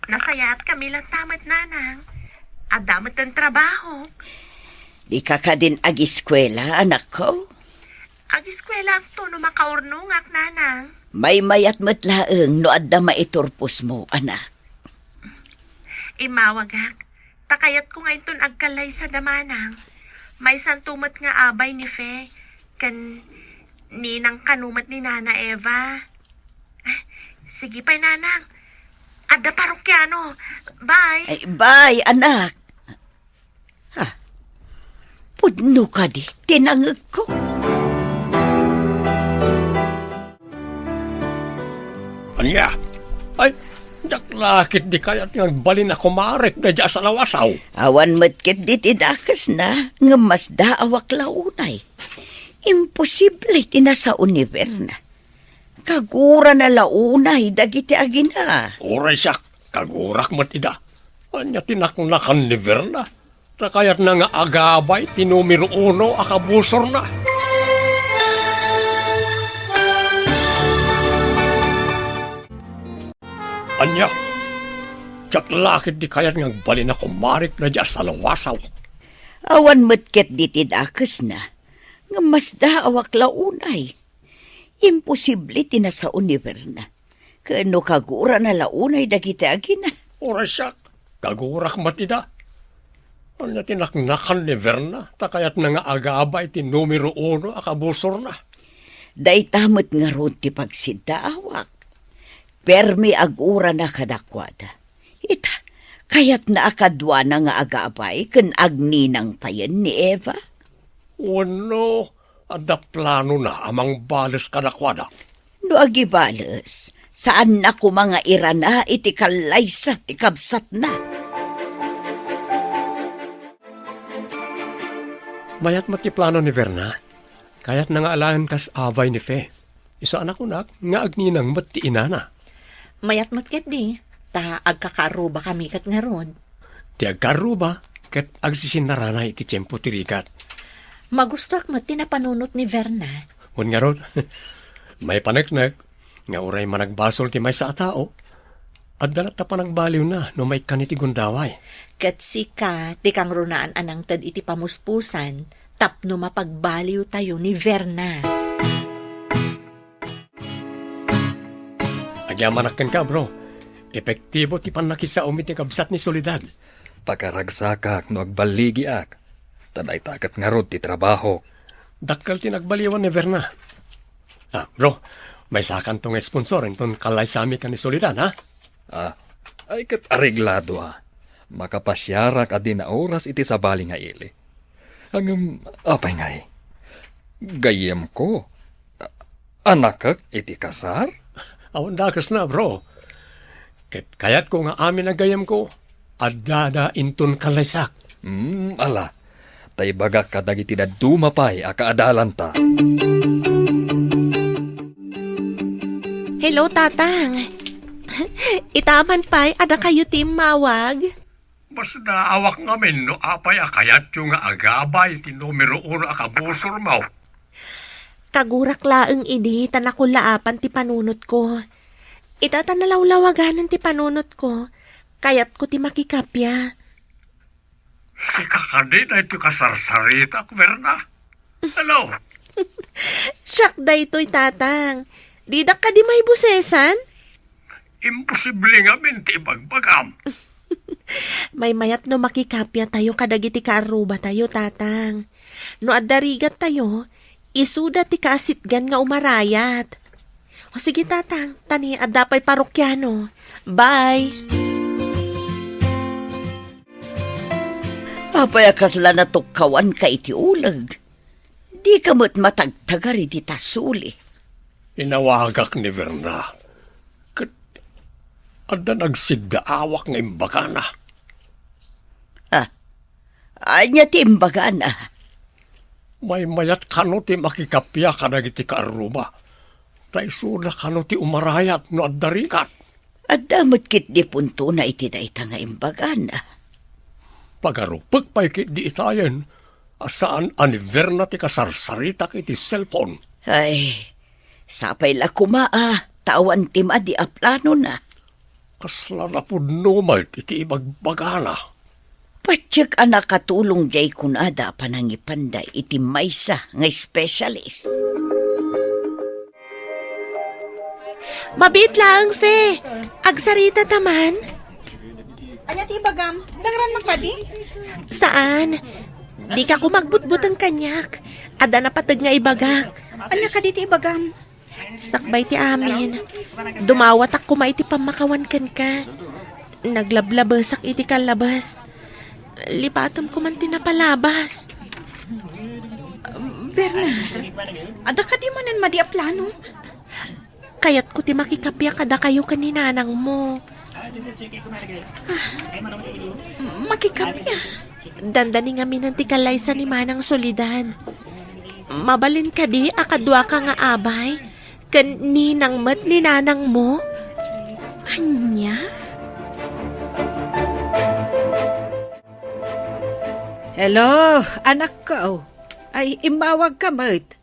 Nasayaatkami latta met, Nanang. Adda met ti trabaho. Dika kadin agiskuela, anakko? Agiskuelaakto no makaurnongak, Nanang. Maymayat met laeng no adda maiturposmo, anak. Immawagak, ta kayatko nga inton agkallaysada, Manang. Maysanto met nga abay ni Fe ken ninang kano met ni Nana Eva. Ah, sige pay, Nanang. Adda parokiano. Bye. Ay, bye, anak. Ha? Pudno kadi ti nangegko? Ania? Ay, diak la ketdi kayat nga agbalin a kumarek daydiay a salawasaw. Awan met ketdi ti dakesna, ngem masdaawak la unay. Imposible ti nasao ni Verna. Kagurana la unay dagiti agina. Uray siak, kagurak met ida. Ania ti naknakan ni Verna? Ta kayatna nga agabay ti numero uno a kabusorna. Ania? Diak la ketdi kayat nga agbalin a kumarek daydiay a salawasaw. Awan met ketdi ti dakesna, ngem masdaawak la unay. Imposible ti nasao ni Verna. Ken no kagurana la unay dagiti agina. Uray siak, kagurak met ida. Ania ti naknakan ni Verna, ta kayatna nga agabay ti numero uno a kabusorna? Dayta met ngarud ti pagsiddaawak. Permi agurana kadakuada. Ita, kayatna a kaduana nga agabay ken agninang payen ni Eva? Wenno, Adda planona a mangbales kadakuada. No agibales, saanna koma nga irana iti kallaysa ti kabsatna. Mayat met ti plano ni Verna. Kayatna nga alaen kas abay ni Fe. Isu a nakunak nga agninang met ti inana. Mayat met ketdi, ta agkakaarrubakami ket ngarud. Ti agkaarruba ket agsisinnaranay iti tiempo ti rigat. Magustoak met ti napanunot ni Verna. Wen ngarud, maipaneknek nga uray managbasol ti maysa a tao, adda latta panagbaliwna no maikkan iti gundaway. Ket sika ti kangrunaan a nangted iti pamuspusan tapno mapagbaliwtayo ni Verna. Agyamanak kenka, bro. Epektibo ti pannakisaom iti kabsat ni Soledad. Pakaragsakak no agballigiak. Ta dayta ket ngarud ti trabaho. Dakkel ti nagbaliwan ni Verna. Ah, bro, maysakanto nga sponsor inton kallaysami ken ni Soledad, ha? Ah, ay ket areglado, ah. Makapasiarak a dina oras iti sabali nga ili. Ngem, apay ngay? Gayyemko. A-, anakek iti kasar? Awan dakesna, bro. Ket kayatko nga amin a gayyemko, addada inton kallaysak. Hmm, ala. Ta ibagak kadagiti dadduma pay a kaadalanta. Hello, Tatang. Itaman pay, adda kayo ti immawag? Masdaawak ngamin no apay a kayatyo nga agabay ti numero uno a kabusormo. Kagurak laeng idi ta nakullaapan ti panunotko. Ita ta nalawlawaganan ti panunotko, kayatko ti makikappia. Sika kadi daytoy kasarsaritak, Verna? Hello? Siak daytoy, Tatang. Didak kadi maibusesan? Imposible ngamin ti ibagbagam. Maymayat no makikappia tayo kadagiti kaarruba tayo, Tatang. No adda rigat tayo, isuda ti kaasitgan nga umarayat. O sige, Tatang, ta ni adda pay parokiano. Bye! Apay a kasla natukkawanka iti uleg? Dika met matagtagar iti tasuli. Inawagak ni Verna. Ket adda nagsiddaawak nga imbagana. Ah, ania ti imbagana? Maymayat kano ti makikappia kadagiti kaarruba. Ta isuda kano ti umarayat no adda rigat. Adda met ketdi puntona iti dayta nga imbagana. Pagarupek pay ketdi itayen a saan a ni Verna ti kasarsaritak iti cellphone. Ay, sapay la koma a ta awan ti madi a planona. Kasla napudno met iti ibagbagana. Patiek a nakatulong diay kunada a panangipanda iti maysa nga specialist. Mabiit laeng, Fe. Agsarita ta man. Ania ti ibagam? Dangran man kadi? Saan. Dika koma agbutbuteng kaniak. Adda napateg nga ibagak. Ania kadi ti ibagam? Sakbay ti amin, dumawatak koma iti pammakawan kenka. Naglablabesak iti kallabas. Lipatem koman ti napalabas. Berna, adda kadi manen madi a plano? Kayatko ti makikappia kadakayo ken ni nanangmo. Ah, makikappia? Dandani ngaminen ti kallaysa ni Manang Soledad. Mabalin kadi a kaduaka nga abay ken ninang met ni nanangmo? Ania? Hello, anakko. Ay, immawagka met.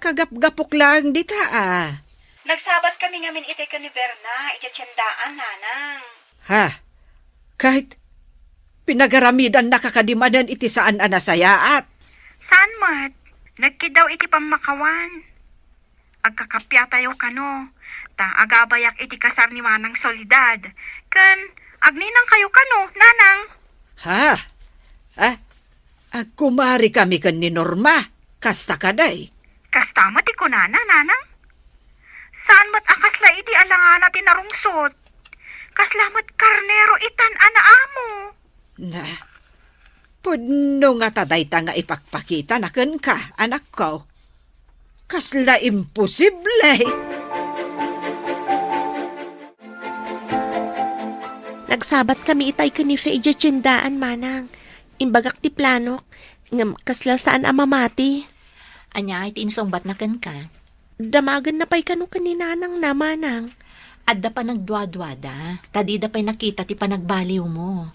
Kagapgapok laeng dita, a. Nagsabatkami ngamin itay ken ni Berna idiay tiendaan, nanang. Ha? Ket pinagaramidanna ka kadi manen iti saan a nasayaat? Saan met. Nagkiddaw iti pammakawan. Agkakappiatayo kano, ta agabayak iti kasar ni Manang Soledad. Ken agninangkayo kano, nanang. Ha? Ah, agkumarikami ken ni Norma. Kasta kadi? Kasta met ti kunana, nanang. Saan met a kasla idi alangana ti narungsot. Kasla met karnero itan a naamo. Na, pudno ngata dayta nga ipakpakitana kenka, anakko. Kasla imposible! Nagsabat kami itay ken ni Fe idiay tiendaan, manang. Imbagak ti planok, ngem kasla saan a mamati. Ania ti insungbatna kenka? Damagenna pay kano ken ni nanangna, manang. Adda panagduaduada, ta dida pay nakita ti panagbaliwmo.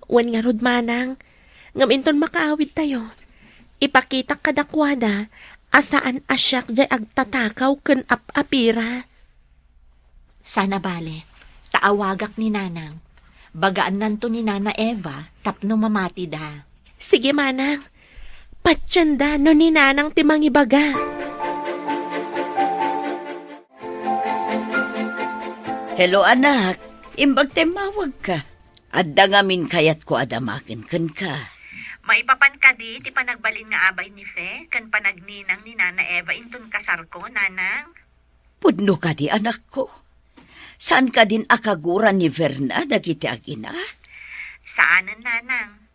Wen ngarud, manang, ngem inton makaawidtayo, ipakitak kadakuada a saan a siak diay agtatakaw ken ap-apira. Sana bale, ta awagak ni nanang. Bagaannanto ni Nana Eva tapno mamatida. Sige, manang. Patienda no ni nanang ti mangibaga. Hello, anak. Imbag ta immawagka. Adda ngamin kayatko a damagen kenka. Maipapan kadi ti panagbalin nga abay ni Fe ken panagninang ni Nana Eva inton kasarko, nanang? Pudno kadi, anakko? Saan kadin a kagura ni Verna dagiti agina? Saanen, nanang.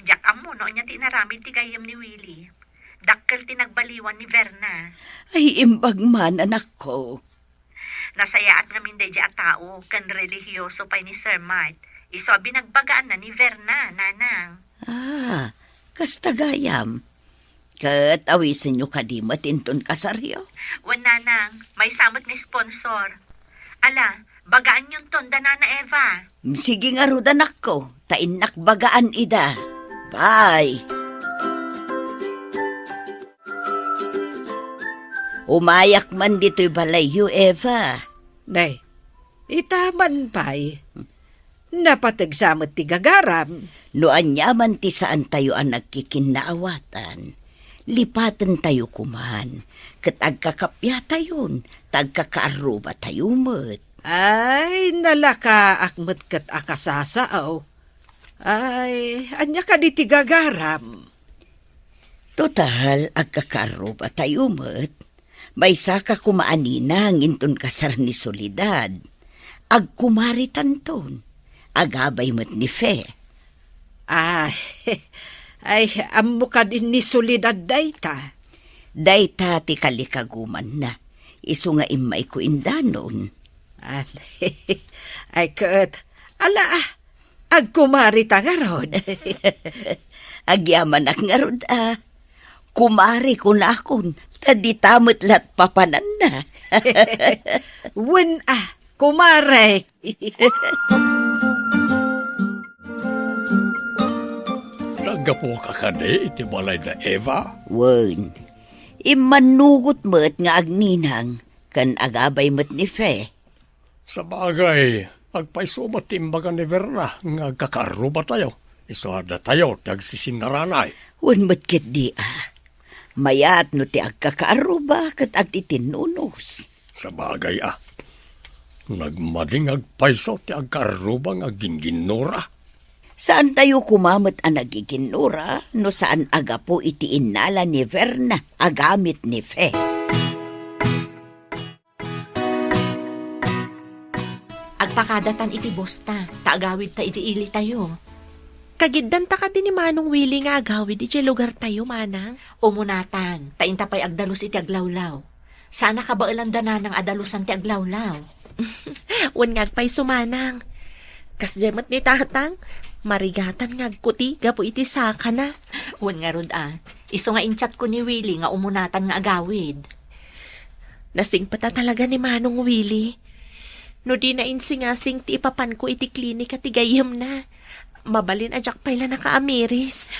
Diak ammo no ania ti inaramid ti gayyem ni Willie. Dakkel ti nagbaliwan ni Verna. Ay, imbag man, anakko. Nasayaat ngamin daydi a tao ken relihiyoso pay ni Sir Mart. Isu a binagbagaanna ni Verna, nanang. Ah, kasta gayam. Ket awisenyo kadi met inton kasaryo? Wen, nanang, maysa met nga sponsor. Ala, bagaanyonton da Nana Eva. Sige ngarud, anakko, ta innak bagaan ida. Bye! Umayak man ditoy balayyo, Eva. Nay, ita man pay. Napateg sa met ti gagaram. No aniaman ti saantayo a nagkikinnaawatan, lipatentayo koman, ket agkakappatayon, ta agkakaarrubatayo met. Ay, nalakaak met ket a kasasao. Ay, ania kadi ti gagaram? Total, agkakaarrubatayo met. Maysaka koma a ninang inton kasar ni Soledad. Agkumaritanton. Agabay met ni Fe. Ah, ay, ammo kadi ni Soledad dayta? Dayta ti kalikagumanna. Isu nga immayko indanon. Ah, ay, ket, ala, ah, agkumarita ngarud. Agyamanak ngarud, ah. Kumare kunakon, ta dita met lat papananna. Wen, ah, kumare. Naggapuka kadi iti balay da Eva? Wen, immannugot met nga agninang ken agabay met ni Fe. Sabagay, agpayso met ti imbaga ni Verna nga agkakaarrubatayo, isu a datayo ti agsisinnaranay. Wen met ketdi, a. Mayat no ti agkakaarruba ket agtitinnunos. Sabagay, a. Nagmading agpayso ti agkaarruba nga agginginnura. Saantayo koma met a naggiginnura no saan a gapu iti innala ni Verna a gamit ni Fe. Agpakadatan iti bosta, ta agawidta iti ilitayo. Kagiddanta kadi ni Manong Willie nga agawid iti lugartayo, manang? Umunatan, ta inta pay agdalus iti aglawlaw. Saan a kabaelan da nanang a dalusan ti aglawlaw. Wen nga agpayso, manang. Kasdiay met ni tatang, marigatan nga agkuti gapu iti sakana. Wen ngarud, a, isu nga in-chatko ni Willie nga umunatan nga agawid. Nasingpet a talaga ni Manong Willie. No dina insingasing ti ipapanko iti klinika ti gayyemna, mabalin a diak pay la nakaamiris.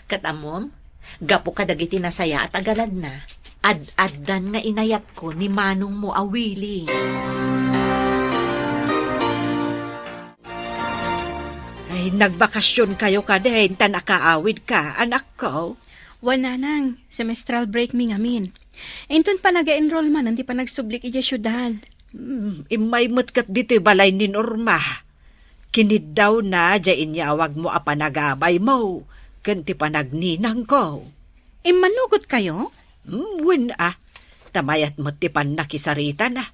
Ket ammom, gapu kadagiti nasayaat a galadna, ad-addan nga inayatko ni manongmo a Willie. Ay, nagbakasionkayo kadin, ta nakaawidka, anakko? Wen, nanang, semestral break mi ngamin. Inton panag-enroll manen ti panagsublik idiay siudad. Hmm, immay met ket ditoy balay ni Norma. Kiniddawna diay inyawagmo a panagabaymo ken ti panagninangko. Immannugotkayo? Hmm, wen a, ta mayat met ti pannakisaritana.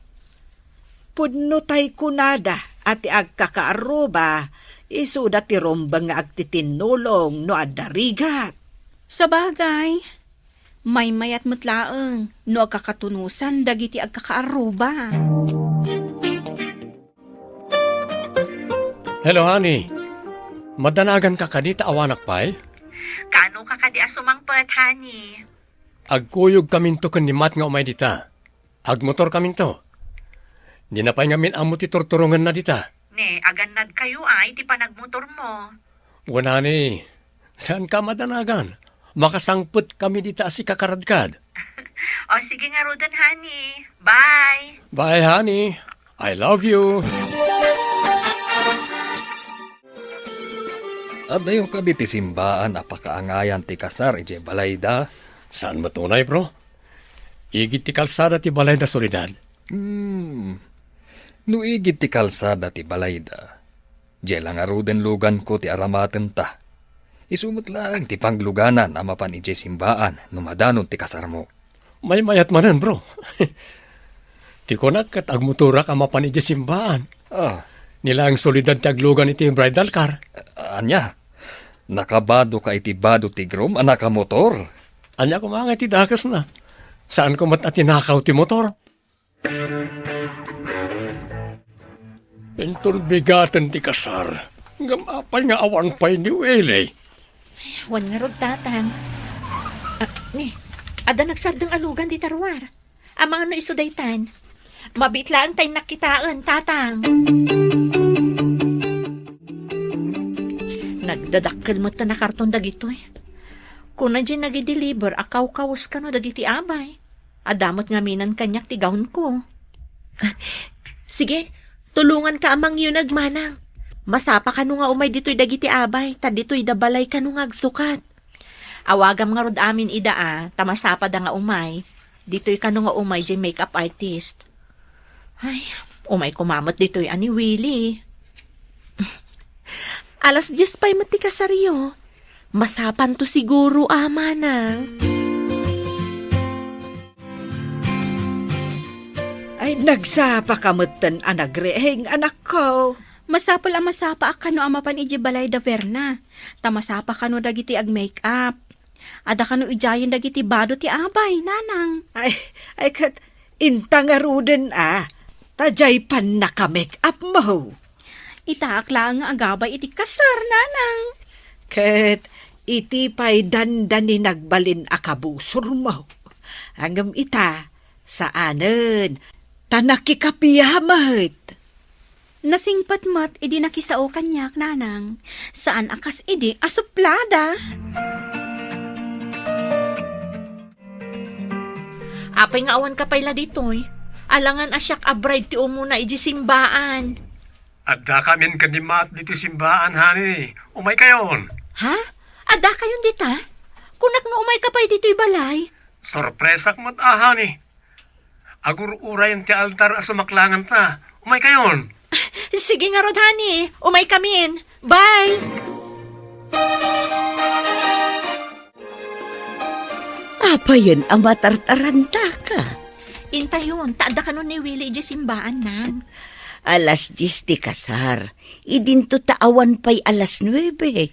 Pudno tay kunada a ti agkakaarruba, isuda ti rumbeng nga agtitinnulong no adda rigat. Sabagay, Maymayat met laeng no agkakatunosan dagiti agkakaarruba. Hello, honey. Madanaganka kadi ta awanak pay? Kaanoka kadi a sumangpet, honey? Agkuyogkaminto ken ni Matt nga umay dita. Agmotorkaminto. Dina pay ngamin ammo ti turturongenna dita. Ne, agannadkayo a iti panagmotormo. Wen, honey, saanka a madanagan. Makasangpetkami dita a sikakaradkad. O, sige ngaruden, honey. Bye. Bye, honey. I love you. Adayo kadi ti simbaan a pakaangayan ti kasar idiay balayda? Saan met unay, bro? Igid ti kalsada ti balayda, Soledad. Hmm. No igid ti kalsada ti balayda, diay la ngaruden luganko ti aramatenta. Isu met laeng ti pangluganan a mapan idiay simbaan no madanon ti kasarmo. Maymayat manen, bro. Ti kunak ket agmotorak a mapan idiay simbaan. Ah. Ni laeng Soledad ti aglugan iti bridal car. Ania? Nakabadoka iti bado ti groom a nakamotor? Ania koma nga iti dakesna? Saanko met a tinakaw ti motor? Inton bigaten ti kasar, ngem apay nga awan pay ni Willie? Wen ngarud, Tatang. Ah, ni, adda nagsardeng a lugan dita ruar. Amangan no isu daytan. Mabiit laeng ta innak kitaen, Tatang. Nagdadakkel met ta nakarton dagitoy. Kuna diay nagideliver a kawkawes kano dagiti abay. Adda met ngaminen kaniak ti gownko. Sige, tulonganka a mangyuneg, manang. Masapa kano nga umay ditoy dagiti abay, ta ditoy da balay kano nga agsukat. Awagam ngarud amin ida a, ta masapada nga umay. Ditoy kano nga umay diay makeup artist. Ay, umay koma met ditoy a ni Willie. Alas dies pay met ti kasaryo. Masapanto siguro a, manang. Ay, nagsapa ka metten a nagriing, anakko. Masapul a masapa a kano a mapan idiay balay da Verna. Ta masapa kano dagiti agmake-up. Adda kano idiayen dagiti bado ti abay, nanang. Ay, ay, ket inta ngaruden a, ta diay pannaka-make-up mo. Itaak laeng nga agabay iti kasar, nanang. Ket iti pay dandani nagbalin a kabusormo. Ngem ita, saanen, ta nakikapia met. Nasingpet met idi nakisao kaniak, nanang. Saan a kas idi a suplada. Apay nga awanka pay la ditoy? Alangan a siak a bride ti umuna idiay simbaan. Addakamin ken ni Matt ditoy simbaan, honey. Umaykayon. Ha? Addakayon dita? Kunak no umayka pay ditoy balay. Sorpresak met a, honey. Agur-urayen ti altar a sumaklanganta. Umaykayon. Sige ngarud, honey. Umaykamin. Bye! Apayen a matartarantaka? Intayon, ta adda kano ni Willie idiay simbaan, nang. Alas dies ti kasar. Idinto ta awan pay alas nuebe.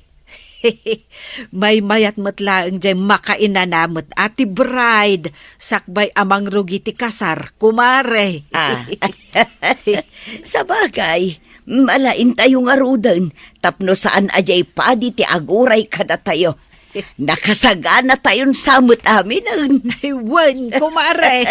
Maymayat met laeng diay makainana met a ti bride sakbay a mangrugi ti kasar, kumare. Ah. Sabagay, malaintayo ngaruden tapno saan a diay padi ti aguray kadatayo. Nakasaganatayon sa met aminen. Ay, wen, kumare.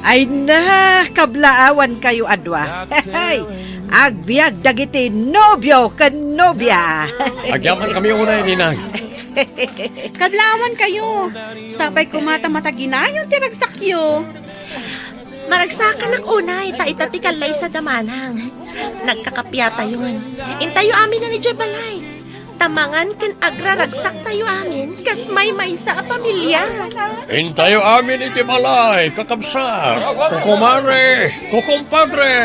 Ay na, kablaawankayo a dua. Hey, agbiag dagiti nobio ken nobia. Agyamankami unay, ninang. Kablaawankayo. Sapay koma ta mataginayon ti ragsakyo. Maragsakanak unay, ta ita ti kallaysa da manang. Nagkakapiatayon. Intayo aminen idiay balay. Ta mangan ken agraragsaktayo amin kas maymaysa a pamilia. Intayo amin iti balay, kakabsat, kukumare, kukumpadre.